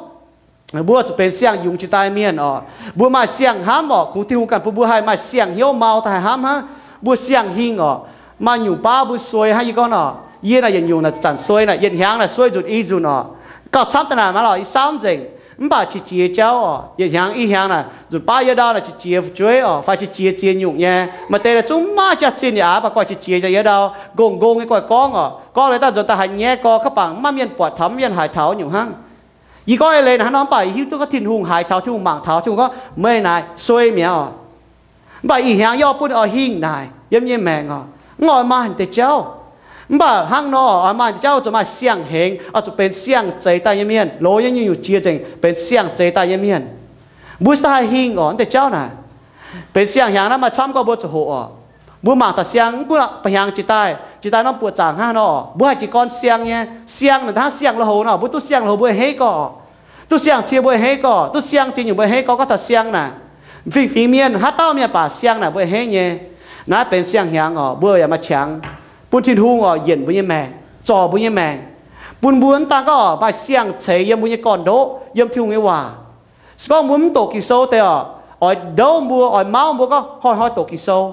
mbuo zuqc benx siang-yungz jiex daaih mienh oc. Mbuo maaih siang-hnamv oc, kungx Tin-Hungh ganh bun mbuo haih maaih siang-hnyouv mau daaih haih hnamv hnangv. Mbuo siang-hingh oc. Maaih nyungc baav mbuo suei hnangv yie gorngv oc, yie naaic yietc nyungc naaic zanc suei naaic, yietc hnyangx naaic suei nzunc i nzunc oc. Gauh camv daaih naaic maaih lorqc i saauv nzengc, mv baac qiex jiez jauv oc. Yietc hnyangx i hnyangx naaic nzunc baav yie ndau naaic qiex jiez fu'jueiv oc, fai qiex jiez ziex nyungc nyei. Maaih deix naaic zungv mv maaih jaax-zinh yaac aqv, mv baac guaih qiex jiez daaih yie ndau, ngongh-ngongh nyei guaih gorngv oc. Gorngv leiz daaih nzuonx daaih haiz nyaiv gorx, kaav bangc mv maaih mienh buatc taux, mv maaih mienh haiz taux nyungc hnangv. Yie gorngv eix leiz naaic hnangv nor, mv baac yie hiuv duqv gorngv Tin-Hungh haiz taux, Tin-Hungh mangc taux, Tin-Hungh gorngv, meih naaic suei mi'aqv oc. Mv baac ih hnyangx yie oix bun oix hingh naaic yiem nyei maengc oc, mv oix maaih deix jauv. Mv baac hnangv nor oix maaih deix jauv zuqc maaih siang-hengx, oix zuqc benx siang-zeix daaih nyei mienh, loz nyei nyungc-nyungc jiex nzengc benx siang-zeix daaih nyei mienh. Mbuo se daaih haih hingh oc, deix jauv naaic. Benx siang-hnyangx naaiv maaih camv gorngv mbuo zuqc hoqc oc. Mbuo mangc taux siang, mv gunv ba'hnyangx jiex daaih, jiex daaih norm buoqc zaangc hnangv nor, mbuo haih jiez gorn siang nyei. Siang naaic hnangv siang lui-houx nor, mbuo duqv siang lui-houx mbuo a'hneiv gorx. Duqv siang cie mbuo a'hneiv gorx, duqv siang cie nyungc mbuo a'hneiv gorx, gorngv taux siang naaic. Fingx-fingx mienh, haaix dauh mienh baac siang naaic mbuo a'hneiv nyei. Naaiv benx siang-hnyangx oc, mbuo yaac maaih qangx bun Tin-Hungh oc yienc mbuo nyei maengc, zorc mbuo nyei maengc, bun mbuo mv daan gorngv maaih siang-ceix yiem mbuo nyei gorn-ndoqv, yiem Tin-Hungh nyei waac. Se gorngv mbuo mv doqc Ging-Sou deix oc, oix ndouv mbuo, oix mauv mbuo gorngv hnoi-hnoi doqc Ging-Sou,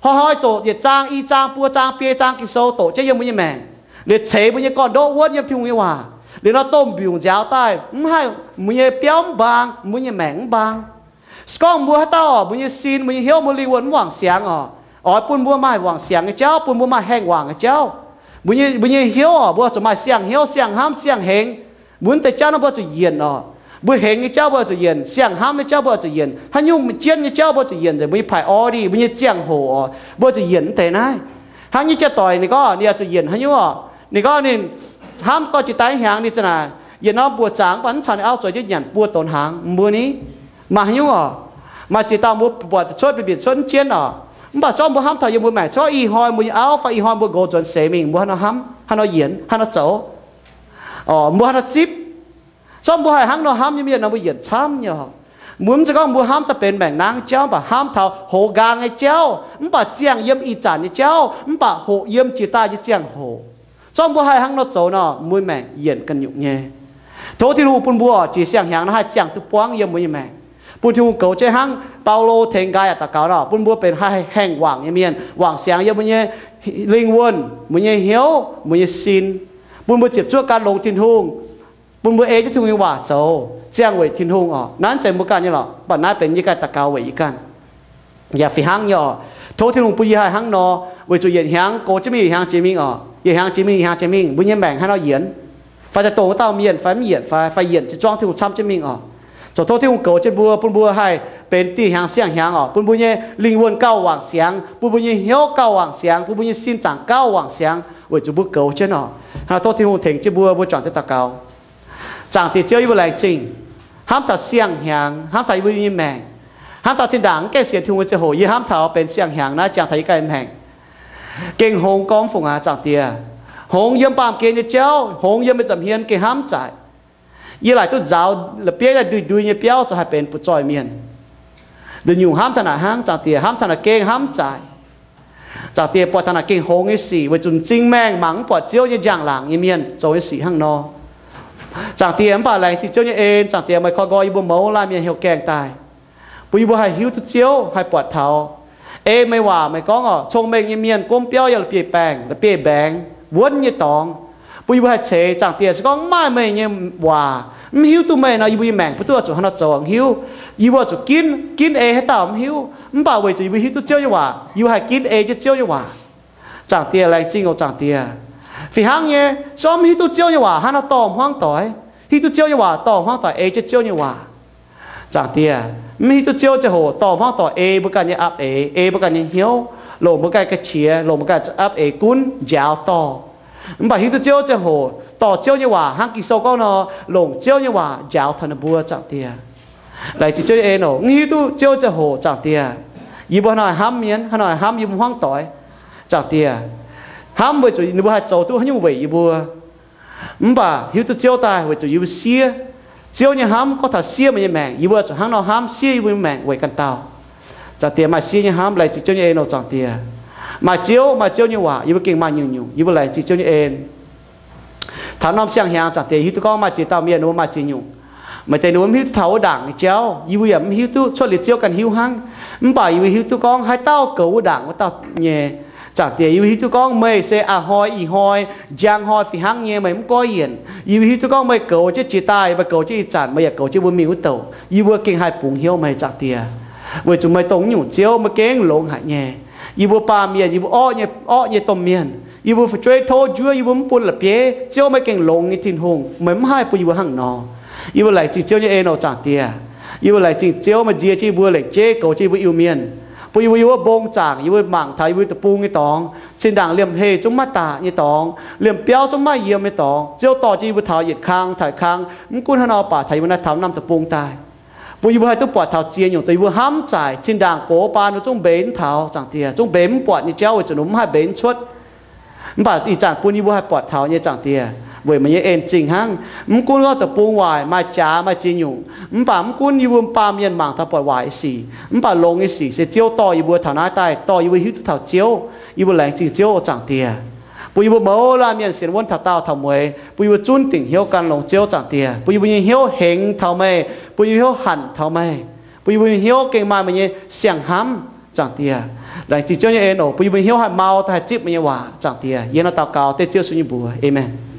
hnoi-hnoi doqc yietc zaang, i zaang, buo zaang, biei zaang Ging-Sou doqc jienv yiem mbuo nyei maengc, liuz ceix mbuo nyei gorn-ndoqv wuonv yiem Tin-Hungh nyei waac, liuz nor domh mbiungc nziaaux daaih mv haih, mbuo nyei biauv mv mbaang, mbuo nyei maengc mv mbaang. Se gorngv mbuo haaix dauh oc, mbuo nyei sin, mbuo nyei hnyouv, mbuo lingh wuonh mv wangc siangx oc, oix bun mbuo maaih wangc siangx nyei jauv, bun mbuo maaih haengh wangc nyei jauv. Mbuo nyei, mbuo nyei hnyouv oc, mbuo zuqc maaih siang-hnyouv, siang-hnamv, siang-hengx. Mbuo mv deix jauv naaiv mbuo zuqc yienc oc. Mbuo hengx nyei jauv mbuo zuqc yienc, siang-hnamv nyei jauv mbuo zuqc yienc, haaix nyungc jienv nyei jauv mbuo zuqc yienc nzengc, mbuo nyei priority, mbuo nyei ziangh hoc oc, mbuo zuqc yienc mv deix naaiv. Hnangv nyei jiex doic ninh gorngv ninh yaac zuqc yienc haaix nyungc oc. Ninh gorngv ninh hnamv gorngv jiex daaih hnyangx ninh za'naaic yietc norm buoz-zaangc mv baac mv caux ninh auv zueiz jienv nyanc buo donx hnaangx, mbuo ni maaih haaix nyungc oc. Maaih ziex dauh mbuo buatc cuotv, mbuo mbienc cuotv mv jienv oc. Mv baac zorqv mbuo hnamv taux yiem mbuo maengc, zorqv ih hnoi mbuo nyei auv fai ih hnoi mbuo nqox nzuonx seix mingh, mbuo hnangv nor hnamv, hnangv nor yienc, hnangv nor zoux oc, mbuo hnangv nor zipv. Zorqv mbuo haih hnangv nor hnamv nyei mienh nor, mbuo yienc camv nyei oc. Mbuo mv zeiz gorngv mbuo hnamv daaih benx maengc nangv jauv, mv baac hnamv taux hoz nqaang nyei jauv, mv baac ziangh yiem ih zanc nyei jauv, mv baac hoqc yiem jiex daaih nyei ziangh hoc. Zorqv mbuo haih hnangv nor zoux nor, mbuo maengc yienc ganh nyungc nyei. Tov Tin-Hungh bun mbuo jiex siang-hnyangx nor haih ziangh duqv buangv yiem mbuo nyei maengc, bun Tin-Hungh goux jienv hnangv Baulo tengx nqaai yaac daux gaux nor, bun mbuo benx haih haengh wangc nyei mienh, wangc siangx yiem mbuo nyei lingh wuonh, mbuo nyei hnyouv, mbuo nyei sin, bun mbuo ziepc zuoqv gan longx Tin-Hungh, bun mbuo ei jienv Tin-Hungh nyei waac zoux, ziangh weic Tin-Hungh oc. Naaiv zeiz mbuo ganh nyei lorqc, mv baac naaiv benx yie ganh daux gaux weic yie ganh. Yaac fih hnangv nyei oc. Tov Tin-Hungh bun yie haih hnangv nor, weic zuqc yietc hnyangx goux jienv mingh yietc hnyangx jiex mingh oc, yietc hnyangx jiex mingh yietc hnyangx jiex mingh, mbuo nyei maengc haaix nor yienc, fai za'gengh dauh mienh fai mv yienc fai, fai yienc jiez zuangv Tin-Hungh camv jienv mingh oc. Zoux tov Tin-Hungh goux jienv mbuo, bun mbuo haih benx dieh hnyangx siang-hnyangx oc, bun mbuo nyei lingh wuonh gauh wangc siangx, bun mbuo nyei hnyouv gauh wangc siangx, bun mbuo nyei sin zaangc gauh wangc siangx, weic zuqc mbuo goux jienv oc. Hnangv naaiv tov Tin-Hungh tengx jienv mbuo, mbuo juangc jienv daux gaux. Zaangc Diex Ziouv, yie mbuo laengz zingh hnamv taux siang-hnyangx, hnamv taux yie mbuo nyei maengc, hnamv taux zinh ndaangc mv gaengh sienx Tin-Hungh nyei ziangh hoc, yie hnamv taux benx siang-hnyangx naaiv ziangh taux yie ganh maengc gengh hngongx gormx fungc aqv, Zaangc Diex. Hngongx yiem baamh gen nyei jauv, hngongx yiem meih nza'hmien gengh hnamv zaaic. Yie laaic duqv nzaaux la'bieiv daaih ndui-ndui nyei biauv zoux haih benx butv-zoih mienh. Nduqc nyungc hnamv taux naaic hnangv, Zaangc Diex, hnamv taux naaic gengh hnamv zaaic. Zaangc Diex, buatc taux naaic gengh hngongx nyei sic, weic zuqc m'zing maengh mangc mv buatc Ziouv nyei njang-laangc nyei mienh zoux nyei sic hnangv nor. Zaangc Diex, mv baac laengz zingh Ziouv nyei en, Zaangc Diex, meih koi nqoi yie mbuo mouz laanh mienh heuc gaengh daaih, bun yie mbuo haih hiuv duqv Ziouv, haih buatc taux. Ei meih waac meih gorngv oc, cong-mengh nyei mienh gomv biauv yiem la'bieiv-baengc, la'bieiv-mbaengx, wuonv nyei dorngx, bun yie mbuo haih ceix. Zaangc Diex, se gorngv mv maaih meih nyei waac, mv hiuv duqv meih nor, yie mbuo nyei maengc mv duqv zuqc haaix nor zoux a'hneiv. Yie mbuo zuqc ginv, ginv ei haaix dauh mv hiuv, mv baac weic zuqc yie mbuo hiuv duqv Ziouv nyei waac, yie mbuo haih ginv ei jienv Ziouv nyei waac. Zaangc Diex, laengz zingh oc, Zaangc Diex. Fih hnangv nyei, se gorngv mv hiuv duqv Ziouv nyei waac, haaix nor dorh hmuangv doic? Hiuv duqv Ziouv nyei waac dorh hmuangv doic ei jienv Ziouv nyei waac. Zaangc Diex, mv hiuv duqv Ziouv ziangh hoc dorh hmuangv doic ei mbuo ganh nyei apv eix, ei mbuo ganh nyei hnyouv, longc mbuo ganh ga'qiex, longc mbuo ganh apv eix gunv njaaux dorh. Mv baac hiuv duqv Ziouv ziangh hoc dorh Ziouv nyei waac hnangv Ging-Sou gorngv nor, longc Ziouv nyei waac njaaux taux ninh mbuo, Zaangc Diex. Laengz zingh Ziouv nyei en oc. Mv hiuv duqv Ziouv ziangh hoc, Zaangc Diex, yie mbuo haaix nor hnamv mienh, haaix nor hnamv yie mbuo hmuangv doic, Zaangc Diex. Hnamv weic zuqc ninh mbuo haih zoux duqv haaix nyungc weic yie mbuo. Mv baac hiuv duqv Ziouv daaih weic zuqc yie mbuo siev. Ziouv nyei hnamv gorngv taux siev meih nyei maengc, yie mbuo zuqc hnangv nor hnamv siev yie mbuo nyei maengc weic ganh dauh. Zaangc Diex, maaih siev nyei hnamv, laengz zingh Ziouv nyei en oc, Zaangc Diex. Maaih Ziouv, maaih Ziouv nyei waac, yie mbuo gengh maaih nyungc-nyungc. Yie mbuo laengz zingh Ziouv nyei en. Taux norm siang-hnyangx, Zaangc Diex, hiuv duqv gorngv maaih ziex dauh mienh ninh mbuo maaih ziex nyungc. Maaih deix ninh mbuo mv hiuv duqv taux wuov ndaangc nyei jauv, yie mbuo yaac mv hiuv duqv, cuotv liuz Ziouv ganh hiuv hnangv. Mv baac yie mbuo hiuv duqv gorngv haaix dauh goux wuov ndaangc wuov dauh nyei, Zaangc Diex, yie mbuo hiuv duqv gorngv meih se a'hnoi, ih hnoi, njang hnoi, fih hnangv nyei, meih mv goiv yienc. Yie mbuo hiuv duqv gorngv meih goux jienv jiex daaih, meih goux jienv ih zanc, meih yaac goux jienv mbuo mingh wuov douc. Yie mbuo gengh haih bungx hnyouv meih, Zaangc Diex, weic zuqc meih dongh nyungc Ziouv, meih gengh longx haic nyei. Yie mbuo baamh mienh, yie mbuo orqv nyei, orqv nyei domh mienh. Yie mbuo fu'jueiv tov njuov, yie mbuo mv bun la'bieiv. Ziouv, meih gengh longx nyei Tin-Hungh, meih mv haih bun yie mbuo hnangv nor. Yie mbuo laengz zingh Ziouv nyei en oc, Zaangc Diex. Yie mbuo laengz zingh Ziouv, meih nzie jienv yie mbuo, lengc jeiv goux jienv yie mbuo Iu-Mienh, bun yie mbuo yiem wuov mbong zaangc, yie mbuo mangc taux yie mbuo deic-bung nyei dorngx, zinh ndaangc liemh heh zungv maiv daaih nyei dorngx, liemh biauv zungv maiv yiem nyei dorngx, Ziouv dorh jienv yie mbuo taux yietc kang taux yietc kang, mv gunv haaix nor baac taux yie mbuo naaiv taux norm deic-bung daaih, bun yie mbuo haih duqv buatc taux ziex nyungc deix yie mbuo hnamv zaaic, zinh ndaangc gox baan ninh zungv mbeix mv taux, Zaangc Diex, zungv mbeix mv buatc nyei jauv weic zuqc ninh mv haih mbeix mv cuotv. Mv baac ih zanc bun yie mbuo haih buatc taux nyei, Zaangc Diex. Weic meih nyei en-zingh hnangv. Mv gunv gorngv deic-bung waaic, maaih jaax, maaih ziex nyungc, mv baac mv gunv yie mbuo baamh mienh mangc taux buatc waaic nyei sic, mv baac longx nyei sic se Ziouv dorh yie mbuo taux naaiv daaih, dorh yie mbuo hiuv duqv taux Ziouv. Yie mbuo laengz zingh Ziouv, o Zaangc Diex, bun yie mbuo mouz laanh mienh sienx wuonv taux daauh taux mueiz, bun yie mbuo zunv dingc hnyouv gan longx Ziouv, Zaangc Diex, bun yie mbuo nyei hnyouv hengx taux meih, bun yie mbuo hnyouv hanc taux meih, bun yie mbuo nyei hnyouv gengh maaih meih nyei siang-hnamv, Zaangc Diex. Laengz zingh Ziouv nyei en oc, bun yie mbuo nyei hnyouv haih mau daaih haih zipv meih nyei waac, Zaangc Diex. Yie hnangv naaiv daux gaux dengv Ziouv Yesu nyei mbuox. Aamen.